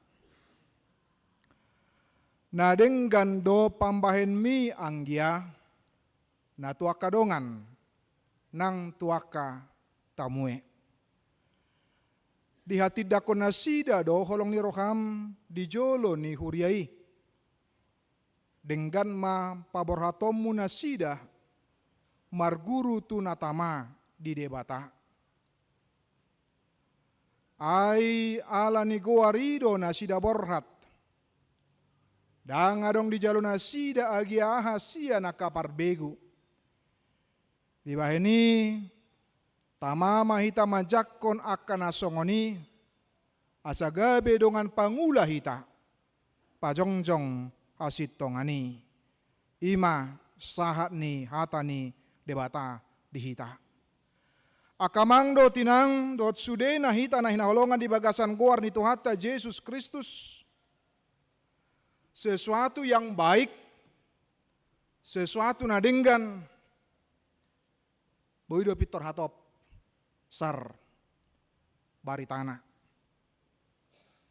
Na denggan do pambahenmi anggia, na tu angka dongan, nang tu angka tamue. Dihatindangkon nasida do holong ni roham di jolo ni huria i. Denggan ma paborhatonmu nasida marguru tu na tama di Debata. Ai ala ni goar i do nasida borhat. Ndang adong dijalo nasida agia aha sian angka parbegu. Dibahen i, tama ma hita manjangkon angka na songon i, asa gabe dongan pangula hita, pajongjong hasintongan i. I ma sahat ni hata ni Debata di hita. Angka amang dohot inang, dohot sudena hita na hinaholongan di bagasan goar ni Tuhanta Jesus Kristus, sesuatu yang baik, sesuatu na denggan, boi do pintor hatop, sar, baritana.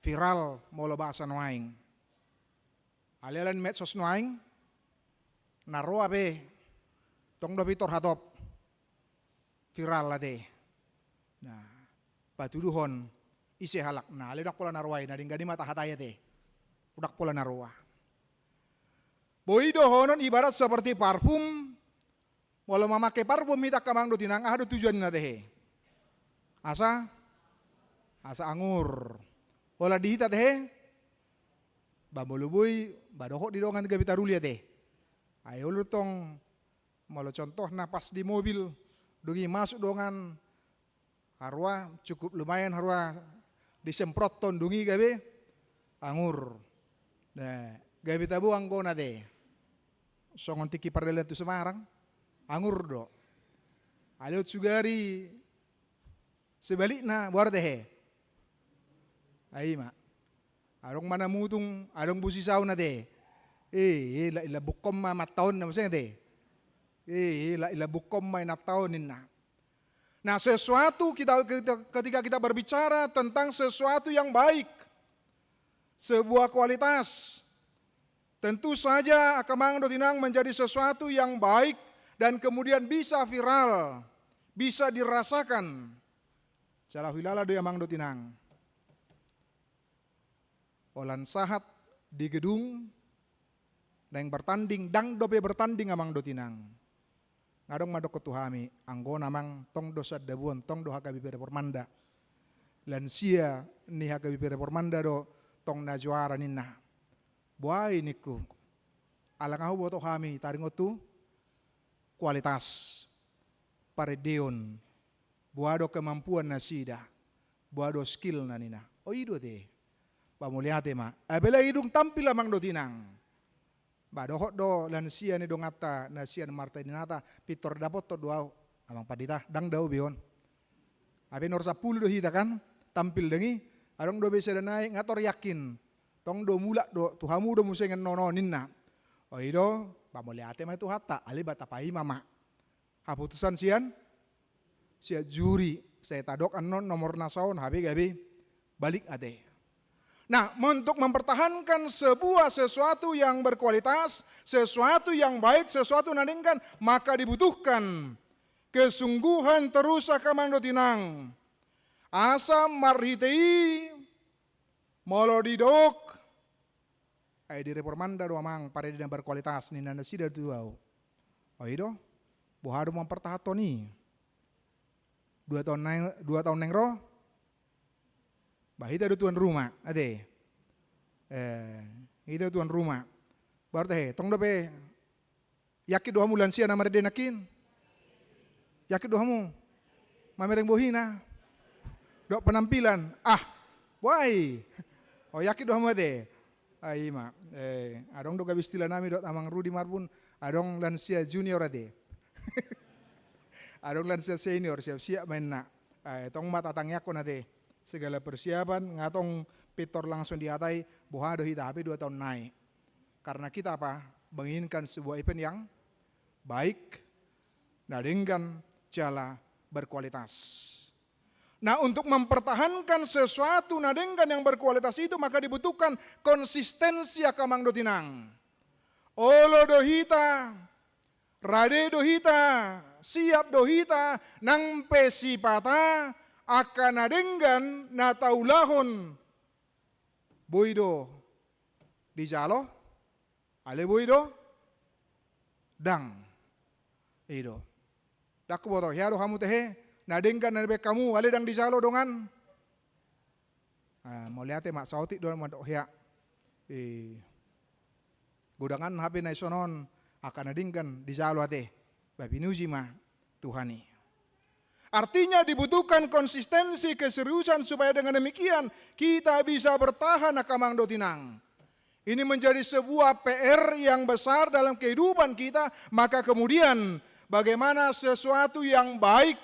Viral molo bahasa nuaeng. Alai ala ni medsos nuaeng, na roa pe, tong do pintor hatop, viral ate. Nah, patuduhon ise halak. Nah, alai ndang pola na roa i, na denggan i ma tahatai ate. Ndang pola na roa. Boi dohonon ibarat seperti parfum, molo mamake parfum hita angka amang dohot inang, aha do tujuanna tehe? Asa? Asa angur. Holan di hita tehe? Ba molo boi, ba dohot di dongan gabe taruli ate. Ai olo tong, molo contohna pas di mobil, dung i masuk dongan, harua, cukup lumayan harua disemprothon, dung i gabe angur. Nah, gabe tabo anggona ate. Songon tingki pardalanan tu Semarang, angur do. Alai on sugari sebalikna, boha do tehe? Ai ma. Adong ma na mutung, adong busi sauna ate. Eh, eh, la, la bukkon ma mataon na muse ate. Eh, eh, la, la bukkon ma inataon ninna. Nah, sesuatu kita, kita, ketika kita berbicara tentang sesuatu yang baik, sebuah kualitas, tentu saja angka amang dohot inang menjadi sesuatu yang baik dan kemudian bisa viral, bisa dirasakan. Jala huhilala do i amang dohot inang. Holan sahat di gedung, naeng bertanding, ndang dope bertanding amang dohot inang. Nga adong mandokkon tu hami, anggona amang, tong do sian dabu on, tong do H K B P Reformanda. Lansia ni H K B P Reformanda do tong na juara ninna. Boha i ningku. Ala nga huboto hami taringot tu kualitas, parendeon, boha do kemampuan nasida, boha do skillna ninna. O, i do ate. Ba mauliate ma. Apalagi dung tampil amang dohot inang. Ba dohot do lansia ni donganta na sian Marta Dinata, pintor dapothon do au. Amang pandita, ndang dao be on. Hape nomor sampulu do hita kan, tampil dung i, adong do be sada nai, nga tor yakin. Tong do mulak do, tu hamu do muse ngennono ninna. O, i do, ba mauliate ma i Tuhanta, alai ba tapaima ma haputusan sian, sian juri, sai tadok annon nomor na saon, hape gabe balik ate. Nah, untuk mempertahankan sebuah sesuatu yang berkualitas, sesuatu yang baik, sesuatu na denggan, maka dibutuhkan kesungguhan terus angka amang dohot inang. Asa marhite i, molo didok, ai di Reformanda do amang, parende na berkualitas ninna nasida tu au. O, i do. Boha do mampartahanhon i? Dua taon naeng, dua taon naeng ro? Ba hita do tuan rumah, ate? Eh, hita do tuan rumah. Baru tahe, tong dope, yakin do hamu lansia na marende nangkin? Yakin do hamu? Mamereng bohina. Dohot penampilan. Ah, wai. O, yakin do hamu, ate? Ai ma, eh, adong do gabe istilah nami dohot Amang Rudi Marbun, adong lansia junior, ate. Adong lansia senior, siap-siap ma inna. Eh, tong ma tatangiangkon, ate. Segala persiapan, nga tong pintor langsung dihatai, boha do hita, hape dua taon nai. Karena kita apa? Menginginkan sebuah event yang baik, na denggan, jala berkualitas. Nah, untuk mempertahankan sesuatu na denggan yang berkualitas itu, maka dibutuhkan konsistensi, angka amang dohot inang. Olo do hita, rade do hita, siap do hita, nang pe sipata, angka na denggan na taulahon, boi do dijalo, ale boi do? Ndang. I do. Ndang huboto, hea do hamu tehe, na denggan na nibaen hamu, ale ndang dijalo dongan? Ah, mauliate ma, saotik do mandok hea. Eh, godangan hape na dison on, angka na denggan dijalo ate. Ba pinuji ma Tuhan i. Artinya dibutuhkan konsistensi, keseriusan supaya dengan demikian kita bisa bertahan, angka amang dohot inang. Ini menjadi sebuah P R yang besar dalam kehidupan kita, maka kemudian bagaimana sesuatu yang baik,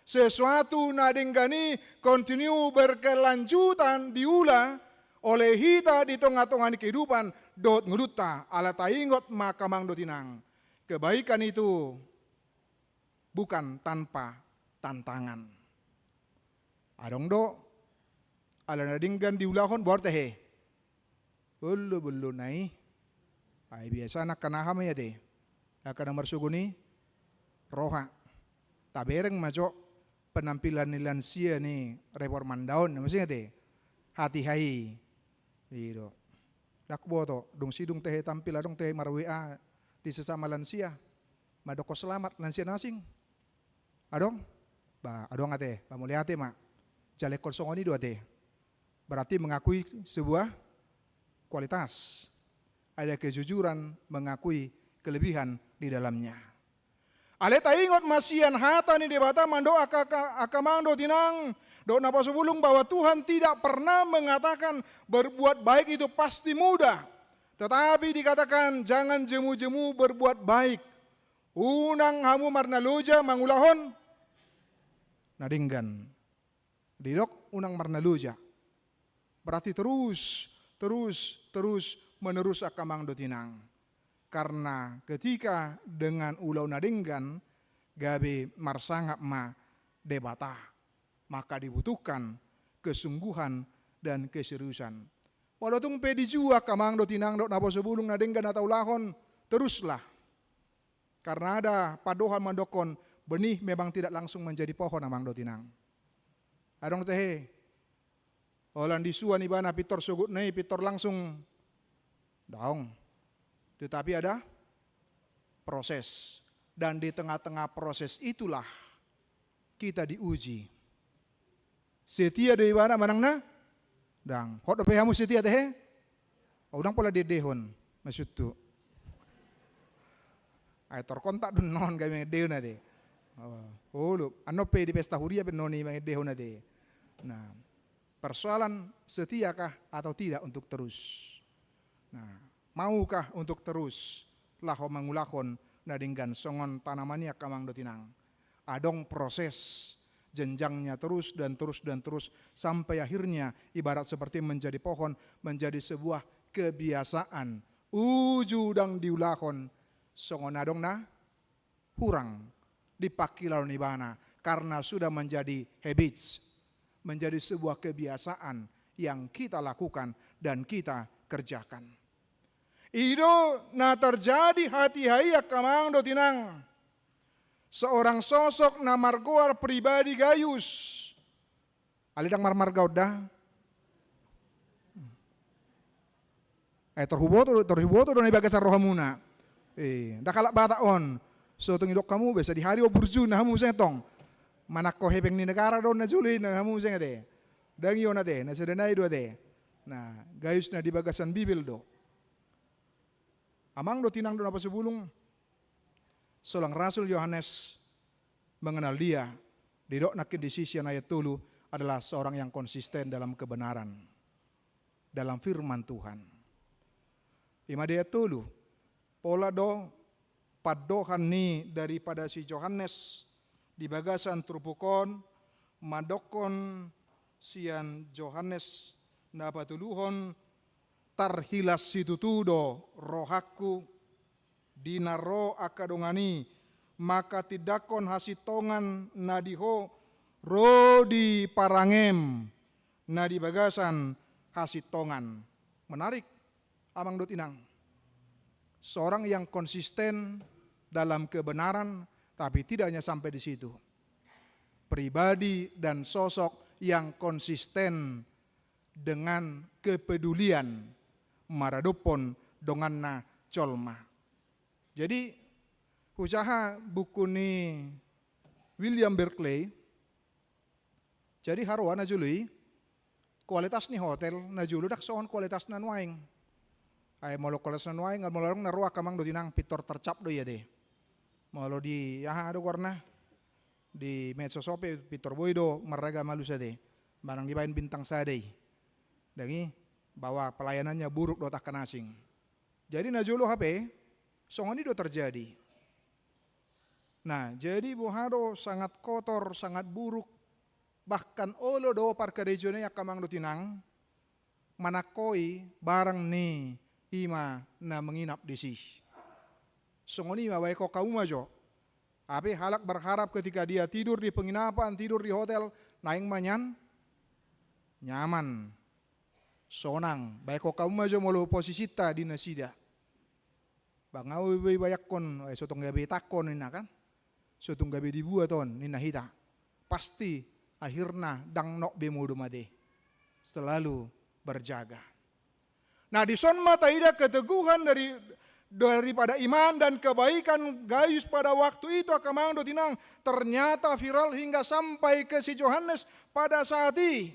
sesuatu na denggan i continue berkelanjutan diula oleh hita di tonga-tonga ni kehidupan dohot ngolunta, ala taingot ma, angka amang dohot inang. Kebaikan itu bukan tanpa tantangan. Adong do, ala na denggan diulahon, boha do tehe? Olo, olo nai. Ai biasana angka na aha ma i ate? Angka na marsogo ni roha. Tabereng ma jo penampilan ni lansia ni reformanda on, na muse ate? Hatiha i. I do. Ndang huboto, dung sidung tehe tampil, adong tehe mar-W A di sesama lansia. Mandok selamat lansia na asing. Adong? Ba, adong ate, ba mauliate ma. Jala ingkon songon i do ate. Berarti mengakui sebuah kualitas. Ada kejujuran mengakui kelebihan di dalamnya. Ale taingot ma sian hata ni Debata mandok, angka, angka, angka amang dohot inang, dohot naposobulung, bahwa Tuhan tidak pernah mengatakan berbuat baik itu pasti mudah. Tetapi dikatakan jangan jemu-jemu berbuat baik. Unang hamu marnaloja mangulahon na denggan. Didok unang marnaloja. Berarti terus, terus, terus menerus, angka amang dohot inang. Karena ketika dengan ulaon na denggan, gabe marsangap ma Debata, maka dibutuhkan kesungguhan dan keseriusan. Molo tung pe dijua, angka amang dohot inang, dohot naposobulung, na denggan na taulahon, teruslah. Karena ada pandohan mandokkon, benih memang tidak langsung menjadi pohon, amang dohot inang. Adong tehe, holan disuan ibana pintor sogotna i, pintor langsung daong. Tetapi ada proses. Dan di tengah-tengah proses itulah kita diuji. Setia do ibana manang na? Ndang. Hot dope hamu setia tehe? O, unang pola diendehon, maksudhu. Ai torkontak do annon gabe mangendehon ate. O, olo. Annon pe di pesta huria pe annon i mangendehon ate. Nah, persoalan setiakah atau tidak untuk terus. Nah, maukah untuk terus laho mangulahon na denggan songon tanaman i, angka amang dohot inang? Adong proses, jenjangnya terus dan terus dan terus, sampai akhirnya ibarat seperti menjadi pohon, menjadi sebuah kebiasaan. Uju ndang diulahon, songon adong na hurang di pangkilalaon ibana, karena sudah menjadi habits, menjadi sebuah kebiasaan yang kita lakukan dan kita kerjakan. I do na terjadi hatiha i, angka amang dohot inang. Seorang sosok na margoar pribadi Gayus. Ale ndang marmarga on da. Eh, tor huboto, tor huboto do na di bagasan rohamuna. Eh, ndang halak Batak on. So tung didok hamu, be sadihari o burju na hamu muse tong. Manangko hepeng ni negara do na jolo i na hamu muse ate. Ndang i on ate, na sada nai do ate. Na Gaius na di bagasan Bibel do. Amang dohot inang dongan na husipulung, solang Rasul Yohanes mengenal dia, didok nangkin disi sian ayat tolu, adalah seorang yang konsisten dalam kebenaran, dalam firman Tuhan. I ma di ayat tolu, pola do pandohan ni daripada si Johannes di bagasan turpuk on, mandokkon sian Johannes na patoluhon, tarhilas situtu do rohangku, di na ro angka dongan i, mangkatindangkon hasintongan na di ho ro di parangem na di bagasan hasintongan. Menarik, amang dohot inang. Seorang yang konsisten dalam kebenaran, tapi tidak hanya sampai di situ. Pribadi dan sosok yang konsisten dengan kepedulian maradophon donganna jolma. Jadi, hujaha buku ni William Barclay, jadi haroa na jolo i, kualitas ni hotel na jolo ndang songon kualitas na nuaeng. Ai molo kualitas na nuaeng, molo adong na ro angka amang dohot inang, pintor tarcap do i ate. Molo di aha do goarna, di medsos on pe pintor boi do marragam alus ate. Manang dibaen bintang sada i. Ndang i, bahwa pelayanannya buruk dohot angka na asing. Jadi na jolo hape, songon i do terjadi. Nah, jadi boha do sangat kotor, sangat buruk, bahkan olo do parkarejoan i angka amang dohot inang, manangkoi barang ni i ma na menginap disi. Songon i ma baen hamu ma jo. Hape halak berharap ketika dia tidur di penginapan, tidur di hotel, naeng ma nian, nyaman, sonang. Baen hamu ma jo molo posisinta di nasida. Ba nga boi, boi bayangkon, eh, so tung gabe tangko ninna kan. So tung gabe dibuat on ninna hita. Pasti akhirna ndang nok be modom ate. Selalu berjaga. Nah, dison ma taida keteguhan dari, daripada iman dan kebaikan Gaius pada waktu itu, angka amang dohot inang, ternyata viral hingga sampai ke si Johannes pada saat i.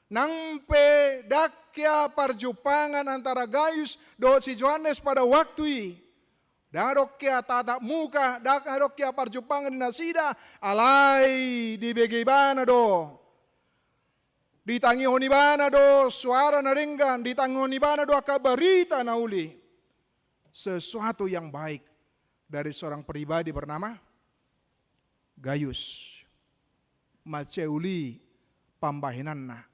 Nang pe ndang hea parjumpangan antara Gaius dohot si Johannes pada waktu i. Ndang adong hea tatap muka, ndang adong hea parjumpangan ni nasida, alai dibege ibana do. Ditangihon ibana do suara na denggan, ditangihon ibana do angka barita na uli. Sesuatu yang baik dari seorang pribadi bernama Gaius. Mansai uli pambahenanna,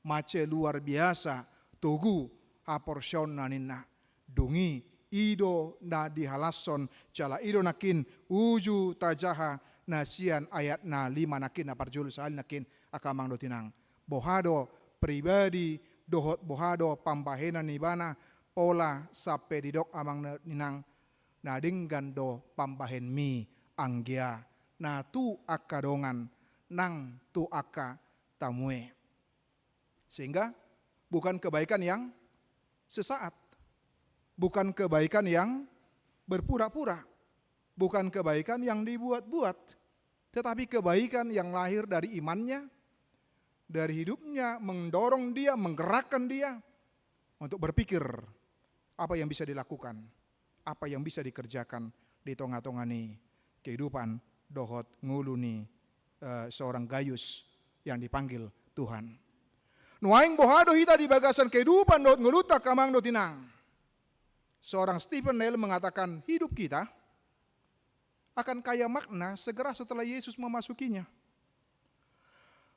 mansai luar biasa togu haporseaonna ninna. Dung i, i do na dihalashon, jala i do nangkin uju tajaha na sian ayat na lima nangkin na parjolo sahali nangkin, angka amang dohot inang. Boha do pribadi dohot boha do pambahenan ni ibana, pola sampe didok amang dohot inang, na denggan do pambahenmi anggia, na tu angka dongan nang tu angka tamue. Sehingga bukan kebaikan yang sesaat, bukan kebaikan yang berpura-pura, bukan kebaikan yang dibuat-buat, tetapi kebaikan yang lahir dari imannya, dari hidupnya, mendorong dia, menggerakkan dia untuk berpikir apa yang bisa dilakukan, apa yang bisa dikerjakan di tonga-tonga ni kehidupan dohot ngolu ni, eh, seorang Gaius yang dipanggil Tuhan. Nuaeng boha do hita di bagasan kehidupan dohot ngolunta, angka amang dohot inang. Seorang Stephen Nell mengatakan, hidup kita akan kaya makna segera setelah Yesus memasukinya.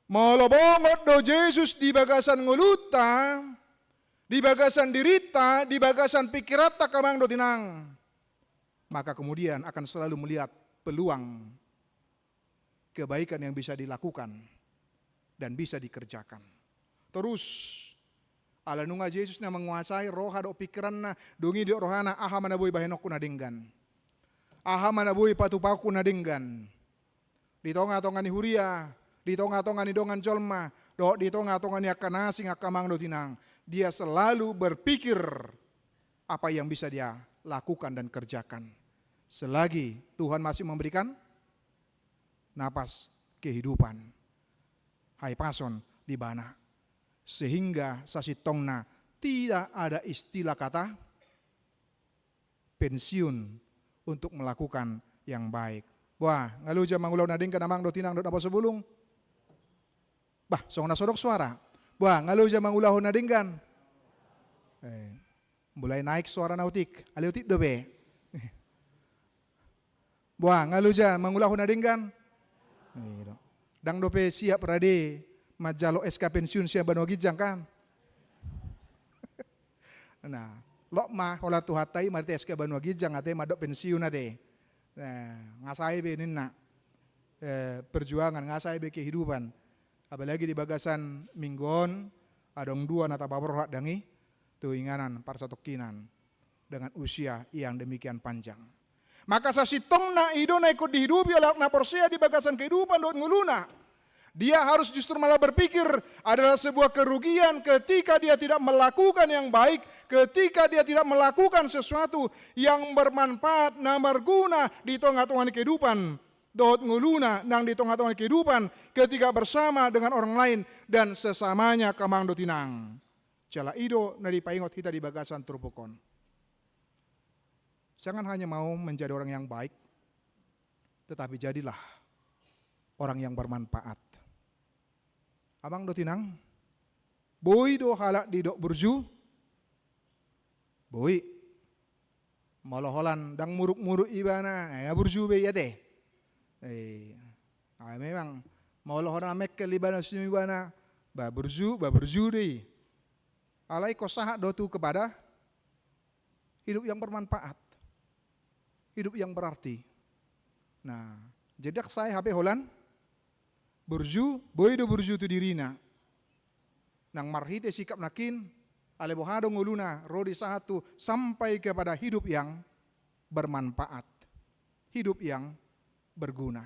Molo bongot do Jesus di bagasan ngolunta, di bagasan dirinta, di bagasan pikiranta, angka amang dohot inang, maka kemudian akan selalu melihat peluang kebaikan yang bisa dilakukan dan bisa dikerjakan. Terus, ala nunga Jesus na menguasai roha dohot pikiranna, dung i didok rohana, aha ma na boi bahenonku na denggan? Aha ma na boi patupaonku na denggan? Di tonga-tonga ni huria, di tonga-tonga ni dongan jolma, dohot di tonga-tonga ni angka na asing, angka amang dohot inang, dia selalu berpikir apa yang bisa dia lakukan dan kerjakan. Selagi Tuhan masih memberikan napas kehidupan, hahipason di ibana. Sehingga sasintongna tidak ada istilah kata pensiun untuk melakukan yang baik. Boha, nga loja mangulahon na denggan amang dohot inang dohot na poso bulung? Bah, songon na so dok suara. Boha, nga loja mangulahon na denggan? Eh, mulai naik suara na otik, alai otik dope. Boha, nga loja mangulahon na denggan? Iya do. Ndang dope siap rade manjalo S K pensiun sian banua ginjang kan? Nah, lot ma holan Tuhanta i marhite S K banua ginjang ate, mandok pensiun ate. Nah, nga sae be ninna, eh, perjuangan, nga sae be kehidupan. Apalagi di bagasan minggu on, adong dua na tapaborhat dang i tu inganan parsatongkinan dengan usia yang demikian panjang. Maka sasintongna i do na ingkon dihidupi oleh na porsea di bagasan kehidupan dohot ngoluna. Dia harus justru malah berpikir adalah sebuah kerugian ketika dia tidak melakukan yang baik, ketika dia tidak melakukan sesuatu yang bermanfaat, na marguna di tonga-tonga ni kehidupan dohot ngoluna nang di tonga-tonga ni kehidupan, ketika bersama dengan orang lain dan sesamanya, amang dohot inang. Jala i do na dipaingot hita di bagasan turpuk on. Jangan hanya mau menjadi orang yang baik, tetapi jadilah orang yang bermanfaat. Amang dohot inang, boi do halak didok burju? Boi. Molo holan ndang muruk-muruk ibana, eh, burju be i ate. Eh, ah, memang, molo holan mengkel ibana, senyum ibana, bah burju, bah burju do i. Alai ingkon sahat do tu kepada hidup yang bermanfaat, hidup yang berarti. Nah, jadi ndang sae hape holan burju, boi do burju tu dirina. Nang marhite sikap nangkin, alai boha do ngoluna ro di sahat tu sampai kepada hidup yang bermanfaat, hidup yang berguna.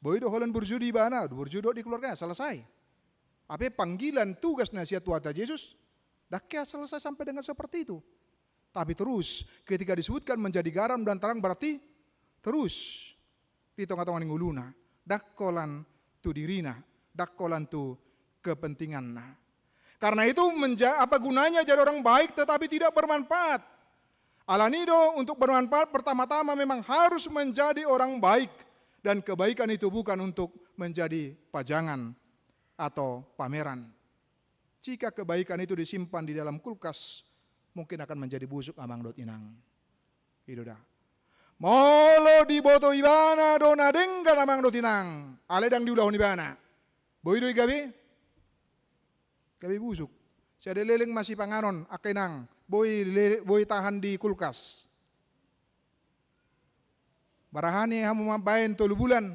Boi do holan burju di ibana, burju do di keluarga, selesai. Hape panggilan tugas na sian Tuhanta Jesus, ndang hea selesai sampai dengan seperti itu. Tapi terus, ketika disebutkan menjadi garam dan terang, berarti terus di tonga-tonga ni ngoluna, ndang holan tu dirina, ndang holan tu kepentinganna. Karena itu menja-, apa gunanya jadi orang baik tetapi tidak bermanfaat? Alani do, untuk bermanfaat pertama-tama memang harus menjadi orang baik, dan kebaikan itu bukan untuk menjadi pajangan atau pameran. Jika kebaikan itu disimpan di dalam kulkas, mungkin akan menjadi busuk, amang dohot inang. I do da. Molo diboto ibana do na denggan, amang dohot inang, alai ndang diulahon ibana, boi do i gabe, gabe busuk. Sada leleng ma sipanganon, angka inang, boi le-, boi tahan di kulkas. Barani hamu mambaen tolu bulan?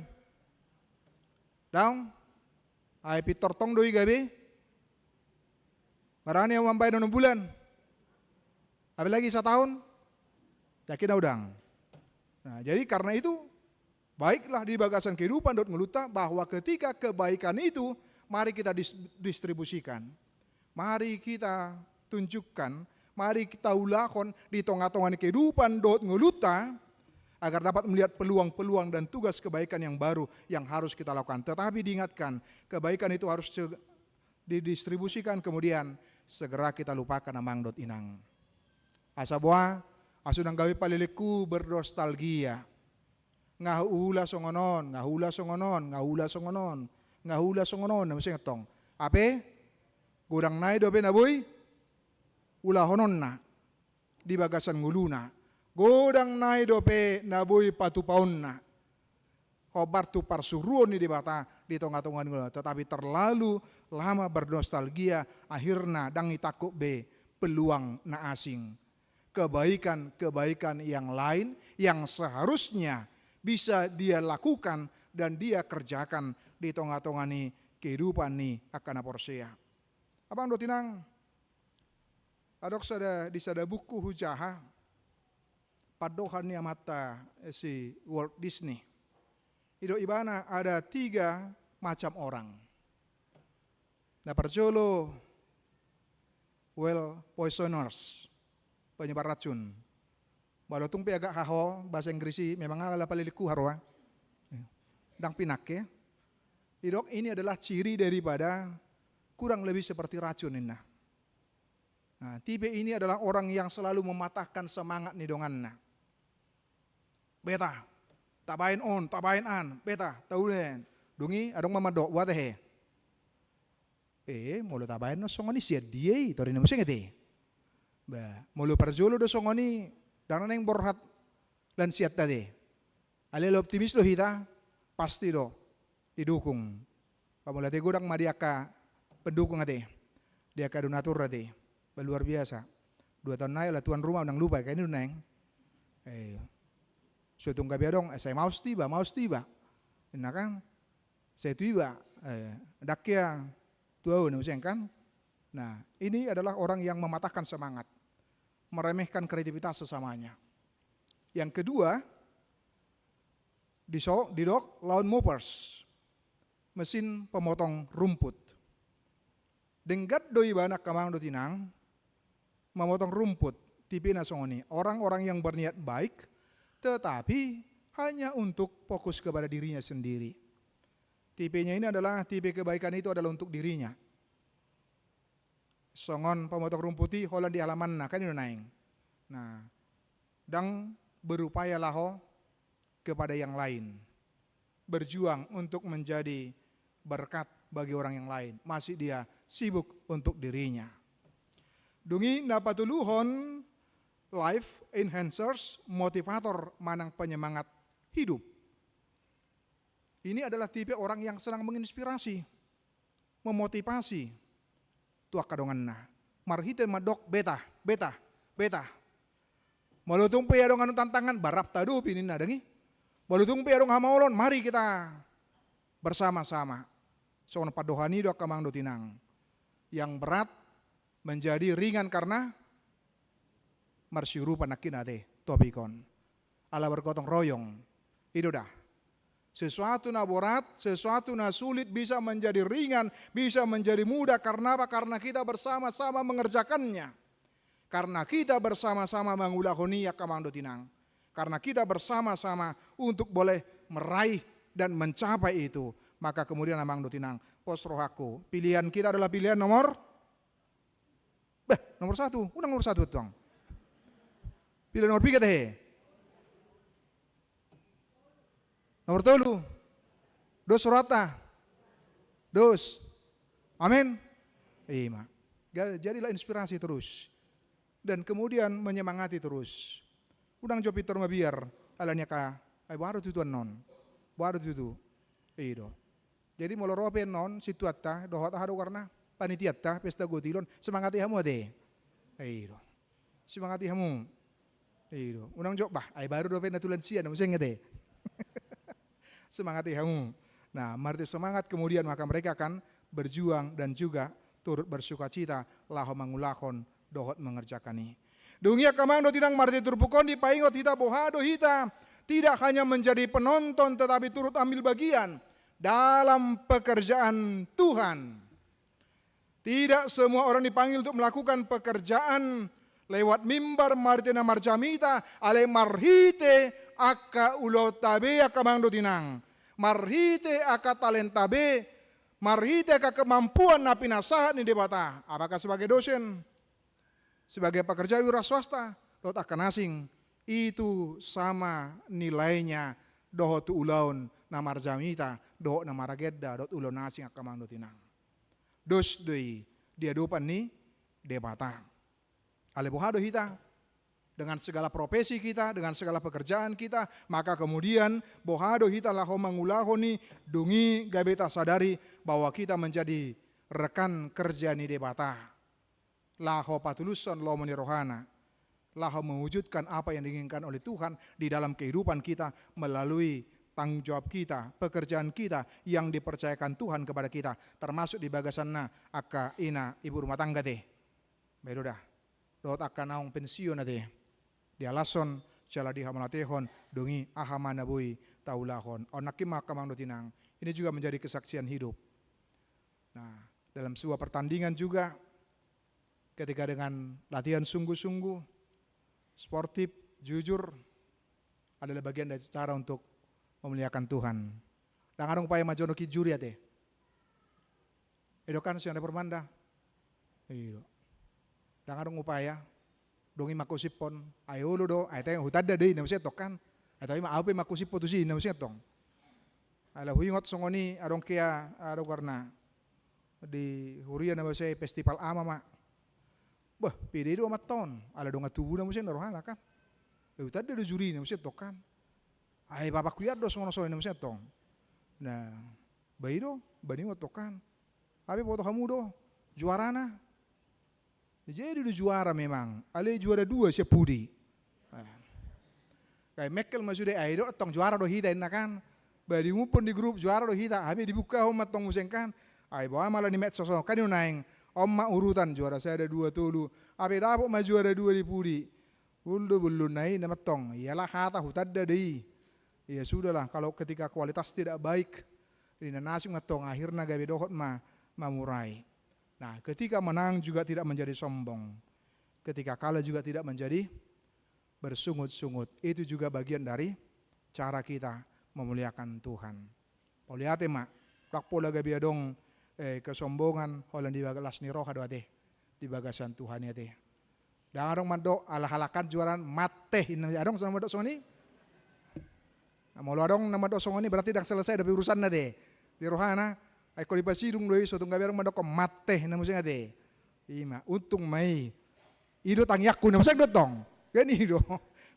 Daong? Ai pintor tong do i gabe. Barani hamu mambaen onom bulan? Apalagi sataon? Yakin au dang. Nah, jadi karena itu, baiklah di bagasan kehidupan dohot ngolunta, bahwa ketika kebaikan itu, mari kita dis-, distribusikan. Mari kita tunjukkan, mari kita ulahon di tonga-tonga ni kehidupan dohot ngolunta, agar dapat melihat peluang-peluang dan tugas kebaikan yang baru yang harus kita lakukan. Tetapi diingatkan, kebaikan itu harus se-, didistribusikan, kemudian segera kita lupakan, amang dohot inang. Asa boha, asa unang gabe palelengku bernostalgia. Nga huula songon on, nga huula songon on, nga huula songon on, nga huula songon on, na muse tong. Hape, godang nai dope na boi ulahononna di bagasan ngoluna. Godang nai dope na boi patupaonna hombar tu parsuruon ni Debata di tonga-tonga ni ngoluna. Tetapi terlalu lama bernostalgia, akhirna ndang itangkup be peluang na asing. Kebaikan-kebaikan yang lain yang seharusnya bisa dia lakukan dan dia kerjakan di tonga-tonga ni kehidupan ni angka na porsea. Amang dohot inang, adong sada, di sada buku hujaha, pandohan ni amanta, eh, si Walt Disney. Didok ibana ada tiga macam orang. Na parjolo, whale poisoners, penyebar racun. Molo tung pe agak haho bahasa Inggris i, memang ala paling liku haroa. Ndang pinangke. Didok ini adalah ciri daripada kurang lebih seperti racun ninna. Nah, tipe ini adalah orang yang selalu mematahkan semangat ni donganna. Beta, tabaen on, tabaen an, beta, taulen. Dung i adong ma mandok, buat he. Eh, molo tabaen on songon i sian dia i, torina muse ate. Bah, molo parjolo do songon i, ndang na naeng borhat lansianta ate. Alai optimis do hita, pasti do didukung. Pamula ate godang ma di angka pendukung ate, di angka donatur ate. Bah, luar biasa. Dua taon nai ala tuan rumah unang lupa, kan i do naeng. Eh, so tung gabe adong, eh, sai maos tu iba, maos tu iba. Nah kan, sai tu iba, eh, ndang hea tu ahu na muse kan. Nah, ini adalah orang yang mematahkan semangat, meremehkan kreativitas sesamanya. Yang kedua, diso-, didok lawn movers, mesin pemotong rumput. Denggan do ibana angka amang dohot inang, memotong rumput, tipena songon i. Orang-orang yang berniat baik, tetapi hanya untuk fokus kepada dirinya sendiri. Tipenya ini adalah, tipe kebaikan itu adalah untuk dirinya. Songon pemotong rumput i holan di halamanna, kan i do naeng. Nah, ndang berupaya laho kepada yang lain, berjuang untuk menjadi berkat bagi orang yang lain, masih dia sibuk untuk dirinya. Dung i na patoluhon, life enhancers, motivator manang penyemangat hidup. Ini adalah tipe orang yang senang menginspirasi, memotivasi tu angka donganna. Marhite mandok beta, beta, beta. Molo tung pe adong anu tantangan, bah rap tahadopi ninna, dang i. Molo tung pe adong hamaolon, mari kita bersama-sama. Songon pandohan i do angka amang dohot inang. Yang berat menjadi ringan karena marsiurupan nangkin ate topik on. Ala bergotong royong. I do da. Sesuatu na borat, sesuatu na sulit bisa menjadi ringan, bisa menjadi mudah. Karena apa? Karena kita bersama-sama mengerjakannya. Karena kita bersama-sama mangulahon i, angka amang dohot inang. Karena kita bersama-sama untuk boleh meraih dan mencapai itu. Maka kemudian amang dohot inang, pos rohangku. Pilihan kita adalah pilihan nomor Bah, nomor satu. Unang nomor satu, tuang. Pilihan nomor piga tahe? Nomor tolu. Dos rohanta. Dos. Amin. Ima. Ga-, jadilah inspirasi terus. Dan kemudian menyemangati terus. Unang jo pintor mabiar, alani angka, ai boha do tutu annon. Boha do tutu. I do. Jadi molo ro pe annon, sintuanta, dohot aha do goarna, panitianta, pesta gotilon, semangati hamu ate. I do. Semangati hamu. I do. Unang jo, bah, ai baru dope na tu lansia, na muse ate. Semangati hamu. Nah, marhite semangat kemudian maka mereka akan berjuang dan juga turut bersukacita laho mangulahon dohot mengerjakan i. Dung i angka amang dohot inang, marhite turpuk on dipaingot hita boha do hita tidak hanya menjadi penonton tetapi turut ambil bagian dalam pekerjaan Tuhan. Tidak semua orang dipanggil untuk melakukan pekerjaan lewat mimbar marhite na marjamita, alai marhite angka ulaonta be angka amang dohot inang. Marhite angka talenta be, marhite angka kemampuan na pinasahat ni Debata. Apakah sebagai dosen, sebagai pekerja wira swasta, dohot angka na asing, itu sama nilainya dohot tu ulaon na marjamita, dohot na maragenda, dohot ulaon na asing angka amang dohot inang. Dos do i di adopan ni Debata. Alai boha do hita? Dengan segala profesi kita, dengan segala pekerjaan kita, maka kemudian boha do hita laho mangulahon i? Dung i gabe tasadari bahwa kita menjadi rekan kerja ni Debata. Laho patulushon lomo ni rohana. Laho mewujudkan apa yang diinginkan oleh Tuhan di dalam kehidupan kita melalui tanggung jawab kita, pekerjaan kita yang dipercayakan Tuhan kepada kita, termasuk di bagasanna angka ina ibu rumah tangga ate. Bah i do da. Dohot angka naung pensiun ate. Dialashon, jala dihamauliatehon, dung i aha ma na boi taulahon. On nangkin ma angka amang dohot inang. Ini juga menjadi kesaksian hidup. Nah, dalam sebuah pertandingan juga, ketika dengan latihan sungguh-sungguh, sportif, Jujur adalah bagian dari cara untuk memuliakan Tuhan. Ndang adong upaya manjonoki juri ate. Edo kan sian permanda. Iyo. Ndang adong upaya. Dung i mangkusiphon. Ai olo do. Ai tahe hutanda do i na muse tong kan. Ai tahe ma au pe mangkusiphon tusi na muse tong. Ala huingot songon i adong kea adong karna di huria na muse festival ama ma. Bah, pede do ama tong. Ala dongan tubu na muse na rohana kan. Ai hutanda do juri na muse tong kan. Ai bapakku ian do songon songon i na muse tong. Na, bah i do, bah ningot tong kan. Ai boto hamu do juarana. Jadi do juara memang, alai juara dua sian pudi. Kai mengkel ma sude ai do tong juara do hita inna kan. Bah diumumhon di grup juara do hita, hape dibuka on ma tong muse kan. Ai boha ma ala ni medsos on kan i do naeng. On ma urutan juara sada dua tolu. Hape dapot ma juara dua di pudi. Ul do bullonna i na mantong. Iyalah hata hutanda do i. Ya sudahlah, kalau ketika kualitas tidak baik, rinanasik mantong akhirna gabe dohot ma mamurai. Nah, ketika menang juga tidak menjadi sombong. Ketika kalah juga tidak menjadi bersungut-sungut. Itu juga bagian dari cara kita memuliakan Tuhan. Mauliate ma, ndang pola gabe adong, eh, kesombongan, holan di bagasan ni roha do ate, di bagasan Tuhan i ate. Ndang adong mandok ala halak an juara mate, inna adong songon mandok songon i. Nah, molo adong na mandok songon i berarti ndang selesai dope urusanna ate. Di rohana, ai ko dipasidung do i, so tung gabe adong mandok mate, inna muse ate. Ima, untung ma i. I do tangiangku na muse do tong. Kan i do.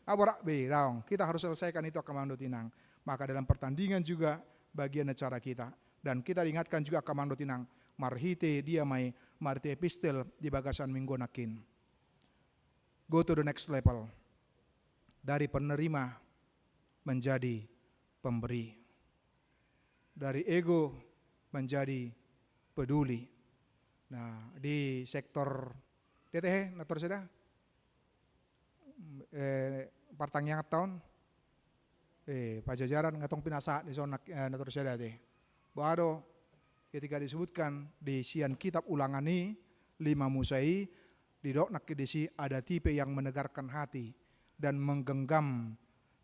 Aborak be, daong. Kita harus selesaikan itu angka amang dohot inang. Maka dalam pertandingan juga bagian acara kita. Dan kita diingatkan juga angka amang dohot inang. Marhite dia ma i, marhite epistel di bagasan minggu nangkin. Go to the next level. Dari penerima menjadi pemberi. Dari ego menjadi peduli. Nah, di sektor, dia tehe, na tor sada? Eh, partangiangan taon? Eh, Pajajaran nga tong pinasahat di son, eh, na tor sada tehe. Boha do, ketika disebutkan di sian kitab Ulangan i, lima Musa i, didok nangkin disi ada tipe yang menegarkan hati dan menggenggam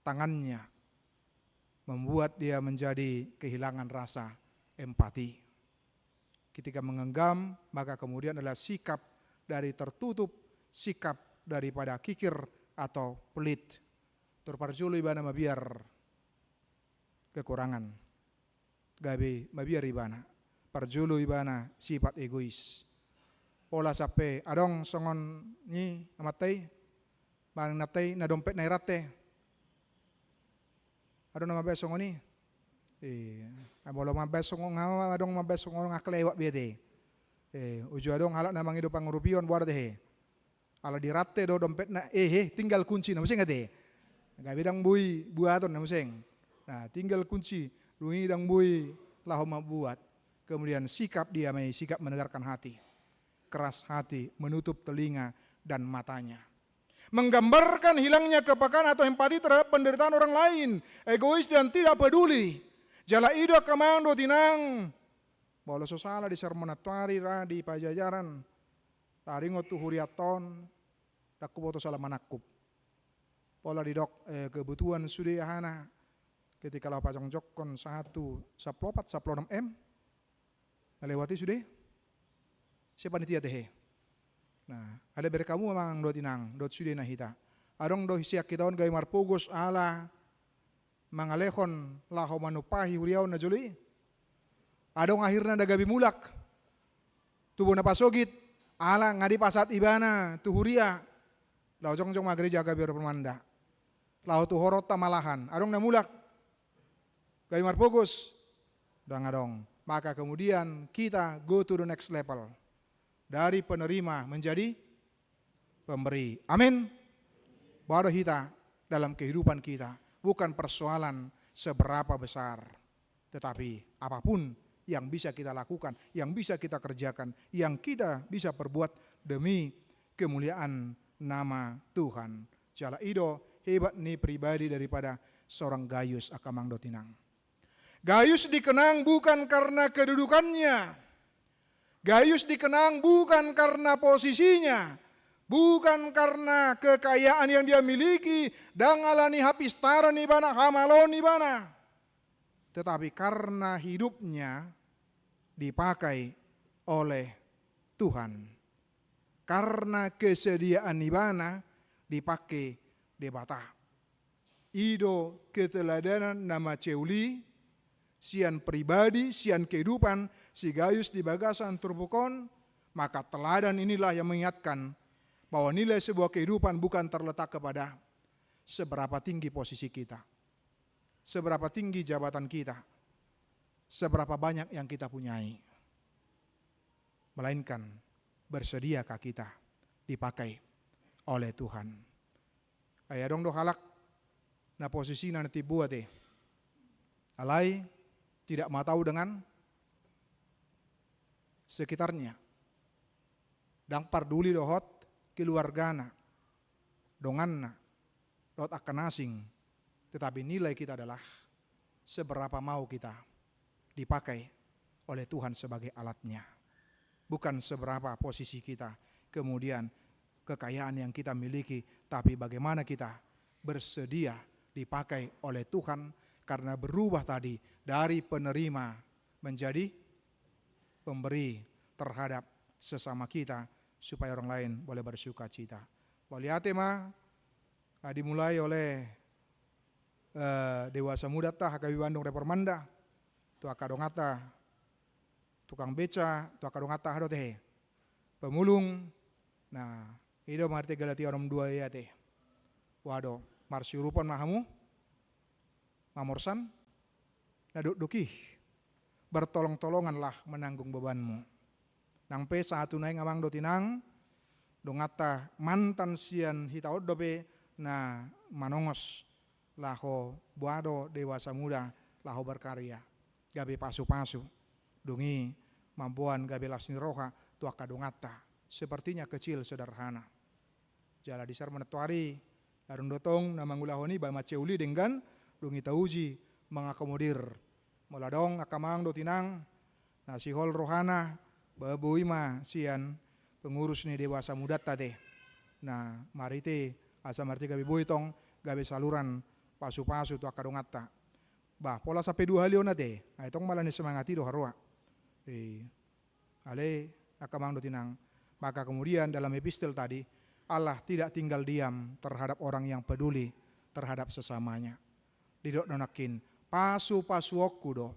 tangannya. Membuat dia menjadi kehilangan rasa empati. Ketika menggenggam, maka kemudian adalah sikap dari tertutup, sikap daripada kikir atau pelit. Tor parjolo ibana mabiar kekurangan. Gabe mabiar ibana. Parjolo ibana sifat egois. Pola sampe adong songon ni amanta i, manang inanta i, na dompetna i rante. Adong na mambaen songon i. Eh, molo mambaen songon, adong mambaen songon nga kelewat be ate. Eh, uju adong halak na mangido pangurupion boha do tehe. Ala dirante do dompetna, eh, eh, tinggal kunci na muse ate. Gabe ndang boi buaton na muse. Nah, tinggal kunci, dung i ndang boi laho mambuat. Kemudian sikap dia ma i sikap menegarkan hati. Keras hati, menutup telinga dan matanya. Menggambarkan hilangnya kepekaan atau empati terhadap penderitaan orang lain, egois dan tidak peduli. Jala i do angka amang dohot inang. Molo so sala di sermon antuari ra di Pajajaran, taringot tu hurianta on, ndang huboto sala manangkup. Pola didok, eh, kebutuhan sude ahana, ketika laho pajongjongkon sahat tu sampulu opat, sampulu onom M, na lewat i sude? Sian panitia tehe. Nah, alai bereng hamu amang dohot inang, dohot sudena hita. Adong do sian hita on gabe marpogos ala mangalehon laho manumpahi huria on na jolo i. Adong akhirna na gabe mulak tu bona pasogit, ala nga dipasahat ibana tu huria. Laho jongjong ma gereja gabe permanda. Laho tu horonta malahan. Adong na mulak. Gabe marpogos. Ndang adong. Maka kemudian kita go to the next level. Dari penerima menjadi pemberi. Amin. Boha do hita dalam kehidupan kita. Bukan persoalan seberapa besar. Tetapi apapun yang bisa kita lakukan, yang bisa kita kerjakan, yang kita bisa perbuat demi kemuliaan nama Tuhan. Jala i do hebat ni pribadi daripada seorang Gayus, angka amang dohot inang. Gayus dikenang bukan karena kedudukannya. Gayus dikenang bukan karena posisinya, Bukan karena kekayaan yang dia miliki, ndang ala ni hapistaran ibana, hamaloon ibana, tetapi karena hidupnya dipakai oleh Tuhan. Karena kesediaan ibana dipake Debata. I do keteladanan na mansai uli sian pribadi, sian kehidupan si Gayus di bagasan turpuk on, maka teladan inilah yang mengingatkan bahwa nilai sebuah kehidupan bukan terletak kepada seberapa tinggi posisi kita, seberapa tinggi jabatan kita, seberapa banyak yang kita punyai, melainkan bersediakah kita dipakai oleh Tuhan. Ai adong do halak na posisina na timbo ate, alai tidak mau tahu dengan sekitarnya, ndang parduli dohot keluargana, donganna, dohot angka na asing. Tetapi nilai kita adalah seberapa mau kita dipakai oleh Tuhan sebagai alatnya. Bukan seberapa posisi kita, kemudian kekayaan yang kita miliki, tapi bagaimana kita bersedia dipakai oleh Tuhan karena berubah tadi dari penerima menjadi pemberi terhadap sesama kita, supaya orang lain boleh bersukacita. Mauliate ma, ah, dimulai oleh, eh, Dewasa Mudanta H K B Bandung Reformanda, tu angka donganta tukang beca, tu angka donganta aha do ate, pemulung. Nah, i do marhite Galatia onom dua i ate. Boha do, marsiurupan ma hamu, mamorsan na dokdok i, bertolong-tolonganlah menanggung bebanmu. Nang pe sahat tu naeng amang dohot inang, donganta mantan sian hita on dope na manongos laho boha do Dewasa Muda laho berkarya, gabe pasu-pasu, dung i mamboan gabe las ni roha tu angka donganta. Sepertinya kecil, sederhana. Jala di sar manantuari, adong do tong na mangulahon i, ba mansai uli denggan, dung i tauji mangakomodir. Molo adong angka amang dohot inang na sihol rohana, ba boi ma sian pengurus ni Dewasa Mudanta ate. Nah, marhite, asa marhite gabe boi tong, gabe saluran pasu-pasu tu angka donganta. Bah, pola sampe dua hali on ate, ai tong mala ni semangat i do haroa. Eh, ale, angka amang dohot inang. Maka kemudian dalam epistel tadi, Allah tidak tinggal diam terhadap orang yang peduli terhadap sesamanya. Didok do nangkin, pasu-pasuonku do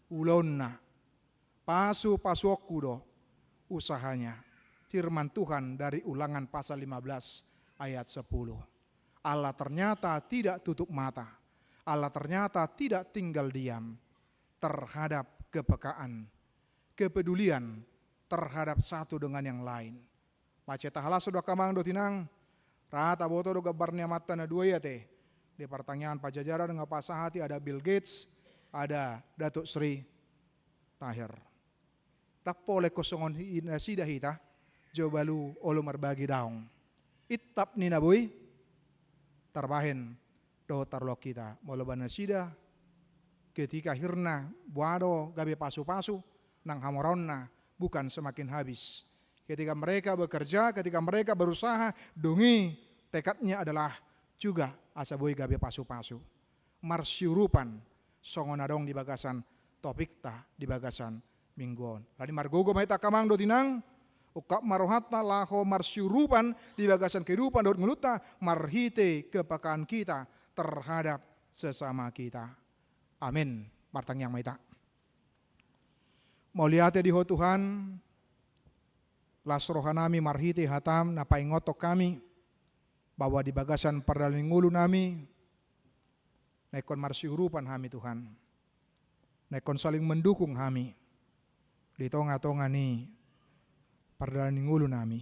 ulaonna, pasu-pasuonku do usahanya. Firman Tuhan dari Ulangan pasal lima belas ayat sepuluh. Allah ternyata tidak tutup mata. Allah ternyata tidak tinggal diam terhadap kepekaan, kepedulian terhadap satu dengan yang lain. Mansai tahalashon do angka amang dohot inang, ra taboto do gambar ni amanta na dua i ate. Di partangiangan Pajajaran nga pasahat i, ada Bill Gates, ada Datuk Seri Tahir. Ndang pola ingkon songon i nasida hita, jo balu olo marbagi daong. Intap ni na boi tarbahen dohot tarloak hita. Molo ba nasida, ketika akhirna boha do gabe pasu-pasu, nang hamoraonna bukan semakin habis. Ketika mereka bekerja, ketika mereka berusaha, dung i tekadnya adalah juga asa boi gabe pasu-pasu. Marsiurupan, songon adong di bagasan topikta di bagasan minggu on. Alani i margogo ma hita angka amang dohot inang, ungkap ma rohanta laho marsiurupan di bagasan kehidupan dohot ngolunta, marhite kepekaan kita terhadap sesama kita. Amin. Martangiang ma hita. Mauliate di Ho Tuhan, las rohanami marhite hataM na paingothon hami, bahwa di bagasan pardalanan ni ngolunami, na ingkon marsiurupan hami, Tuhan. Na ingkon saling mendukung hami di tonga-tonga ni pardalanan ni ngolunami.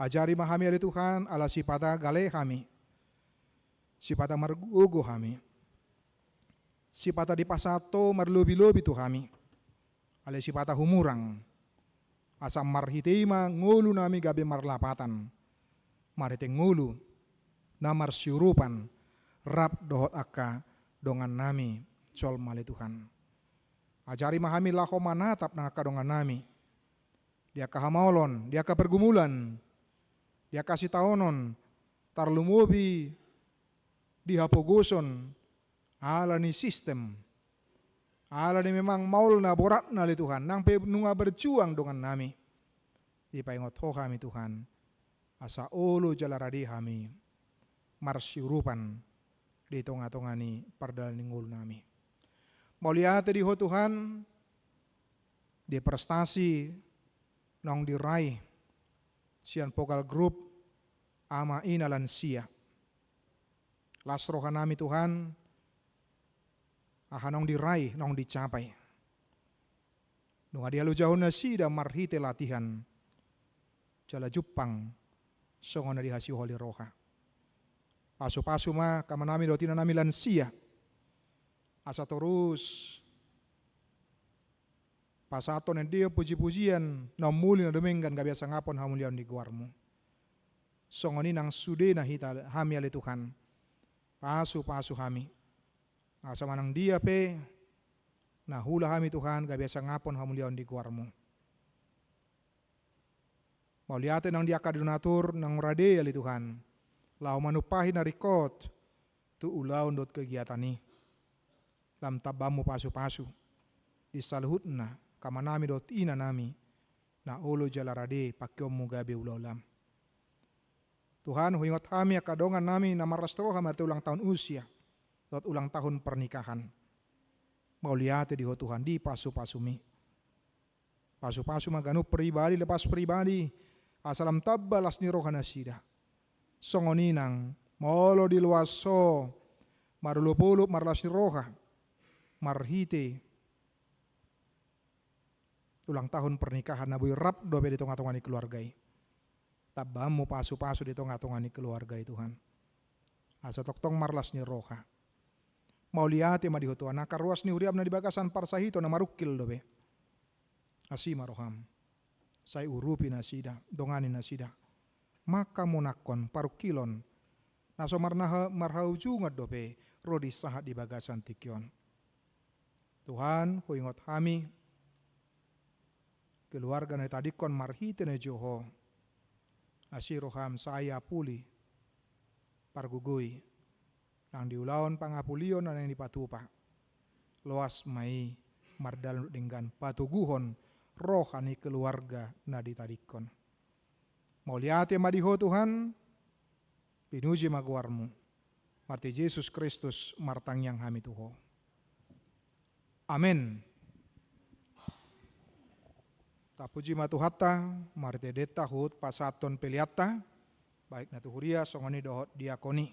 Ajari ma hami ale Tuhan, ala sipata gale hami, sipata margogo hami, sipata dipasahat Ho marlobi-lobi tu hami. Alai sipata humurang, asa marhite i ma ngolunami gabe marlapatan, marhite ngolu na marsiurupan rap dohot angka dongannami jolma ale Tuhan. Ajari ma hami laho manatap nang angka dongannami, di angka hamaolon, di angka pergumulan, di angka sitaonon, tarlumobi di hapogoson ala ni sistem, ala ni memang maolna, boratna ale Tuhan, nang pe nunga berjuang dongannami. Dipaingot Ho hami Tuhan, asa olo jala rade hami marsiurupan di tonga-tonga ni pardalanan ni ngolunami. Mauliate di Ho Tuhan, di prestasi naung diraih sian Focal Group Ama Ina Lansia. Las rohanami Tuhan, aha naung diraih, naung dicapai. Nunga dihalojahon nasida marhite latihan, jala jumpang songon na dihasiholi roha. Pasu-pasu ma angka amanami dohot inanami lansia, asa torus pasahathon ende puji-pujian na ummuli na dumenggan gabe hasangapon hamuliaon ni goarmu. Songon i nang sudena hita, hami ale Tuhan, pasu-pasu hami, asa manang dia pe na huula hami Tuhan gabe hasangapon hamuliaon ni goarmu. Mauliate nang di angka donatur naung rade ale Tuhan, laho manumpahi na ringkot tu ulaon dohot kegiatan i. Lam tambaanmu pasu-pasu di saluhutna angka amanami dohot inanami, na olo jala rade pangkeonmu gabe ulaolam. Tuhan, huingot hami angka dongannami na marlas ni roha marhite ulang tahun usia dohot ulang tahun pernikahan. Mauliate di Ho Tuhan, di pasu-pasumi. Pasu-pasu ma ganup pribadi lepas pribadi, asa lam tamba las ni roha nasida. Songon i nang molo diloas Ho marolop-olop marlas ni roha marhite ulang tahun pernikahan na boi rap dope di tonga-tonga ni keluarga i. Tambaanmu pasu-pasu di tonga-tonga ni keluarga i Tuhan, asa tongtong marlas ni roha. Mauliate ma di Ho Tuhan, angka ruas ni huriam na di bagasan parsahiton na marungkil dope. Asi ma roham. Sai urupi nasida, dongani nasida. Manghamonanghon parungkilon na so marnaha-, marhaujungan dope ro di sahat di bagasan tingki on. Tuhan, huingot hami keluarga na ditadingkon marhite na nijou Ho. Asi roham, sai apuli, pargogoi, nang di ulaon pangapulion na naeng dipatupa. Loas ma i mardalan denggan patoguhon roha ni keluarga na ditadingkon. Mauliate ma di Ho Tuhan, pinuji ma goarmu. Marhite Jesus Kristus martangiang hami tu Ho. Amen. Tapuji ma Tuhanta, marhite denta huhut pasahathon peleanta, baik na tu huria songon i dohot diakoni.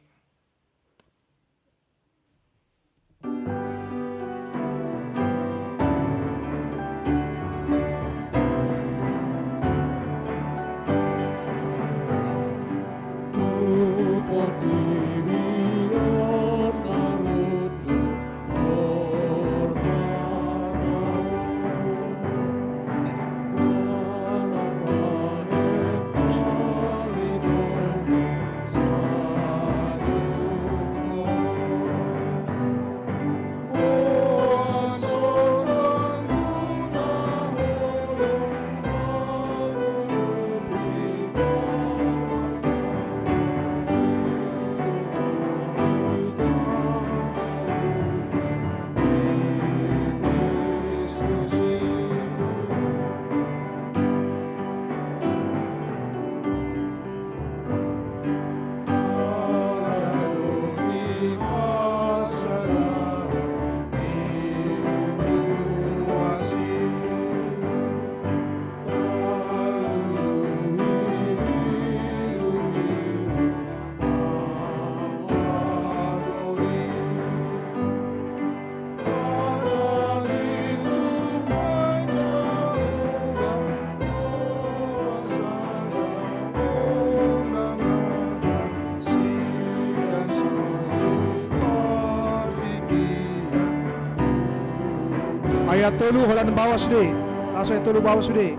Ayat tolu holan baoa sude. Laos ayat tolu baoa sude.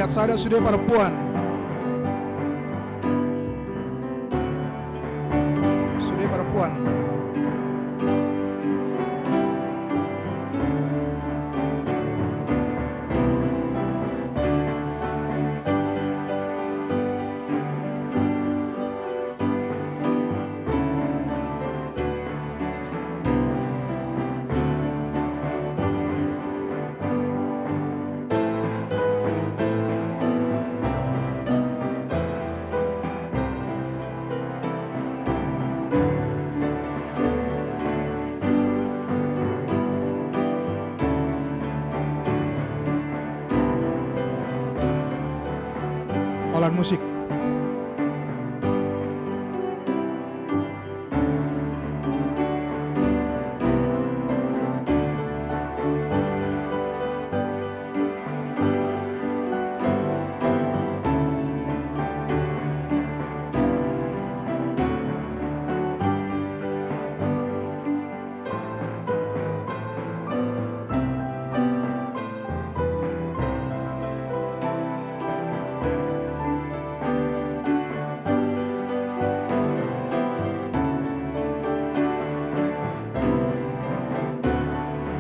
Sada sude parompuan. Sude parompuan. Holan musik.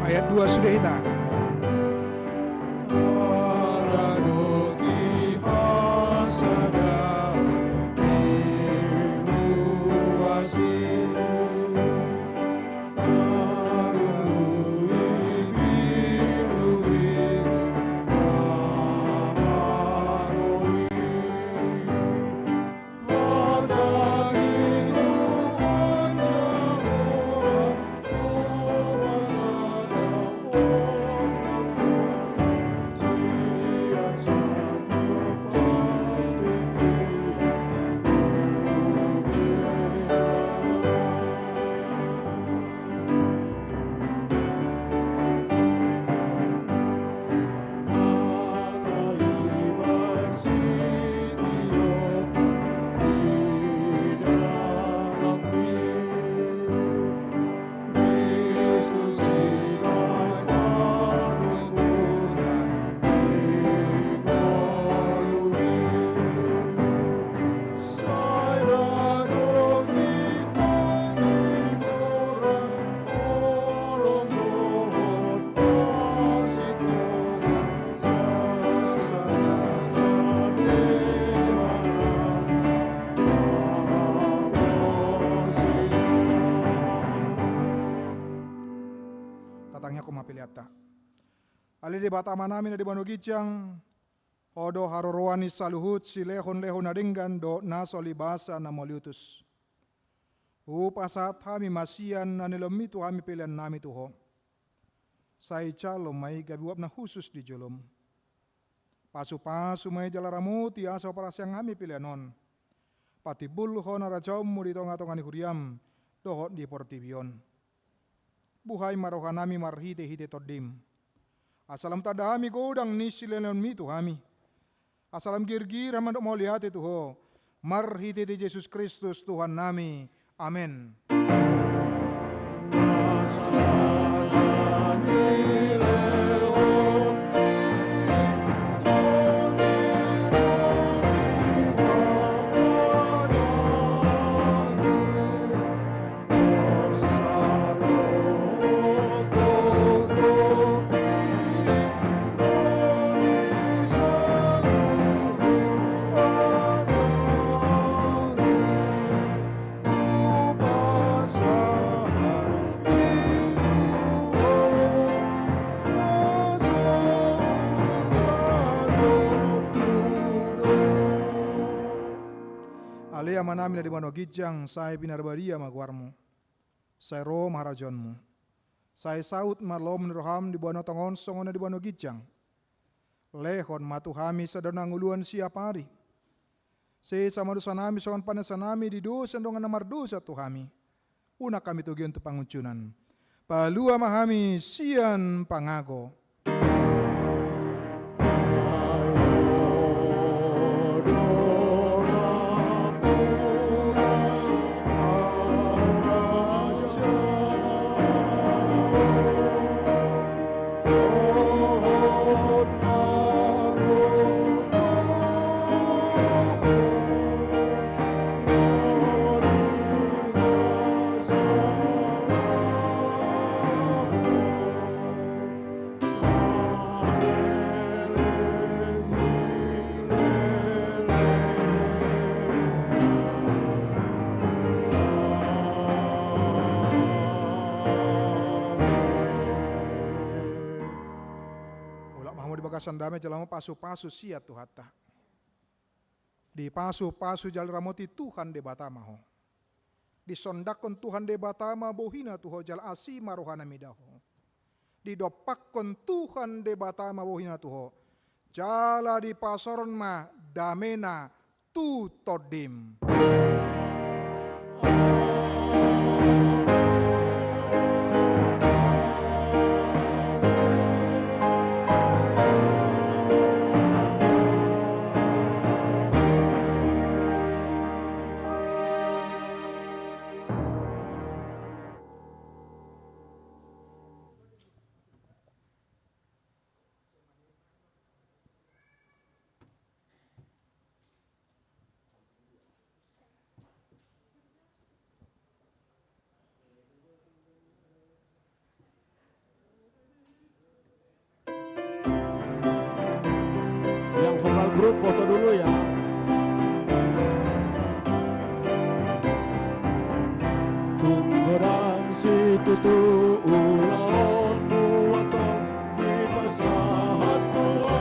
Ayat dua sude hita. Tatangiangkon ma peleanta. Ale Debata Amanami na di banua ginjang, Ho do haroroan ni saluhut silehonlehon na denggan dohot na so libasa na mauliutus. Hupasahat hami ma sian na nilehonMi tu hami peleannami tu Ho. Sai jalo ma i gabe uap na hushus di joloM. Pasupasu ma i jala ramoti asa huparhaseang hami pelean on. Patimbul Ho na rajaonMu di tongatonga ni huriaM dohot di portibi on. Buhai ma rohanami marhitehite TondiM. Asa lam tanda hami godang ni silehonlehonMi tu hami. Asa lam girgir hami mandok mauliate tu Ho. Marhitehite Jesus Kristus Tuhannami. Amen. Ale Amanami na di banua ginjang, sai pinarbadia ma goarMu. Sai ro ma harajaonMu. Sai saut ma lomo ni rohaM di banua tonga on songon na di banua ginjang. Lehon ma tu hami sadari on hangoluan siapari. Sesa ma dosanami songon panesanami di dosa ni dongan na mardosa tu hami. Unang hami togihon tu pangunjunan. Palua ma hami sian pangago. Bagasan dame jala pasupasu sian Tuhanta. Dipasupasu jala diramoti Tuhan Debata ma ho. Disondangkon Tuhan Debata ma bohina tu ho jala asi ma rohana mida ho. Didompakkon Tuhan Debata ma bohina tu ho. Jala dipasaorhon ma damena tu tondim. Yang vokal grup foto dulu ya. Tung godang situtu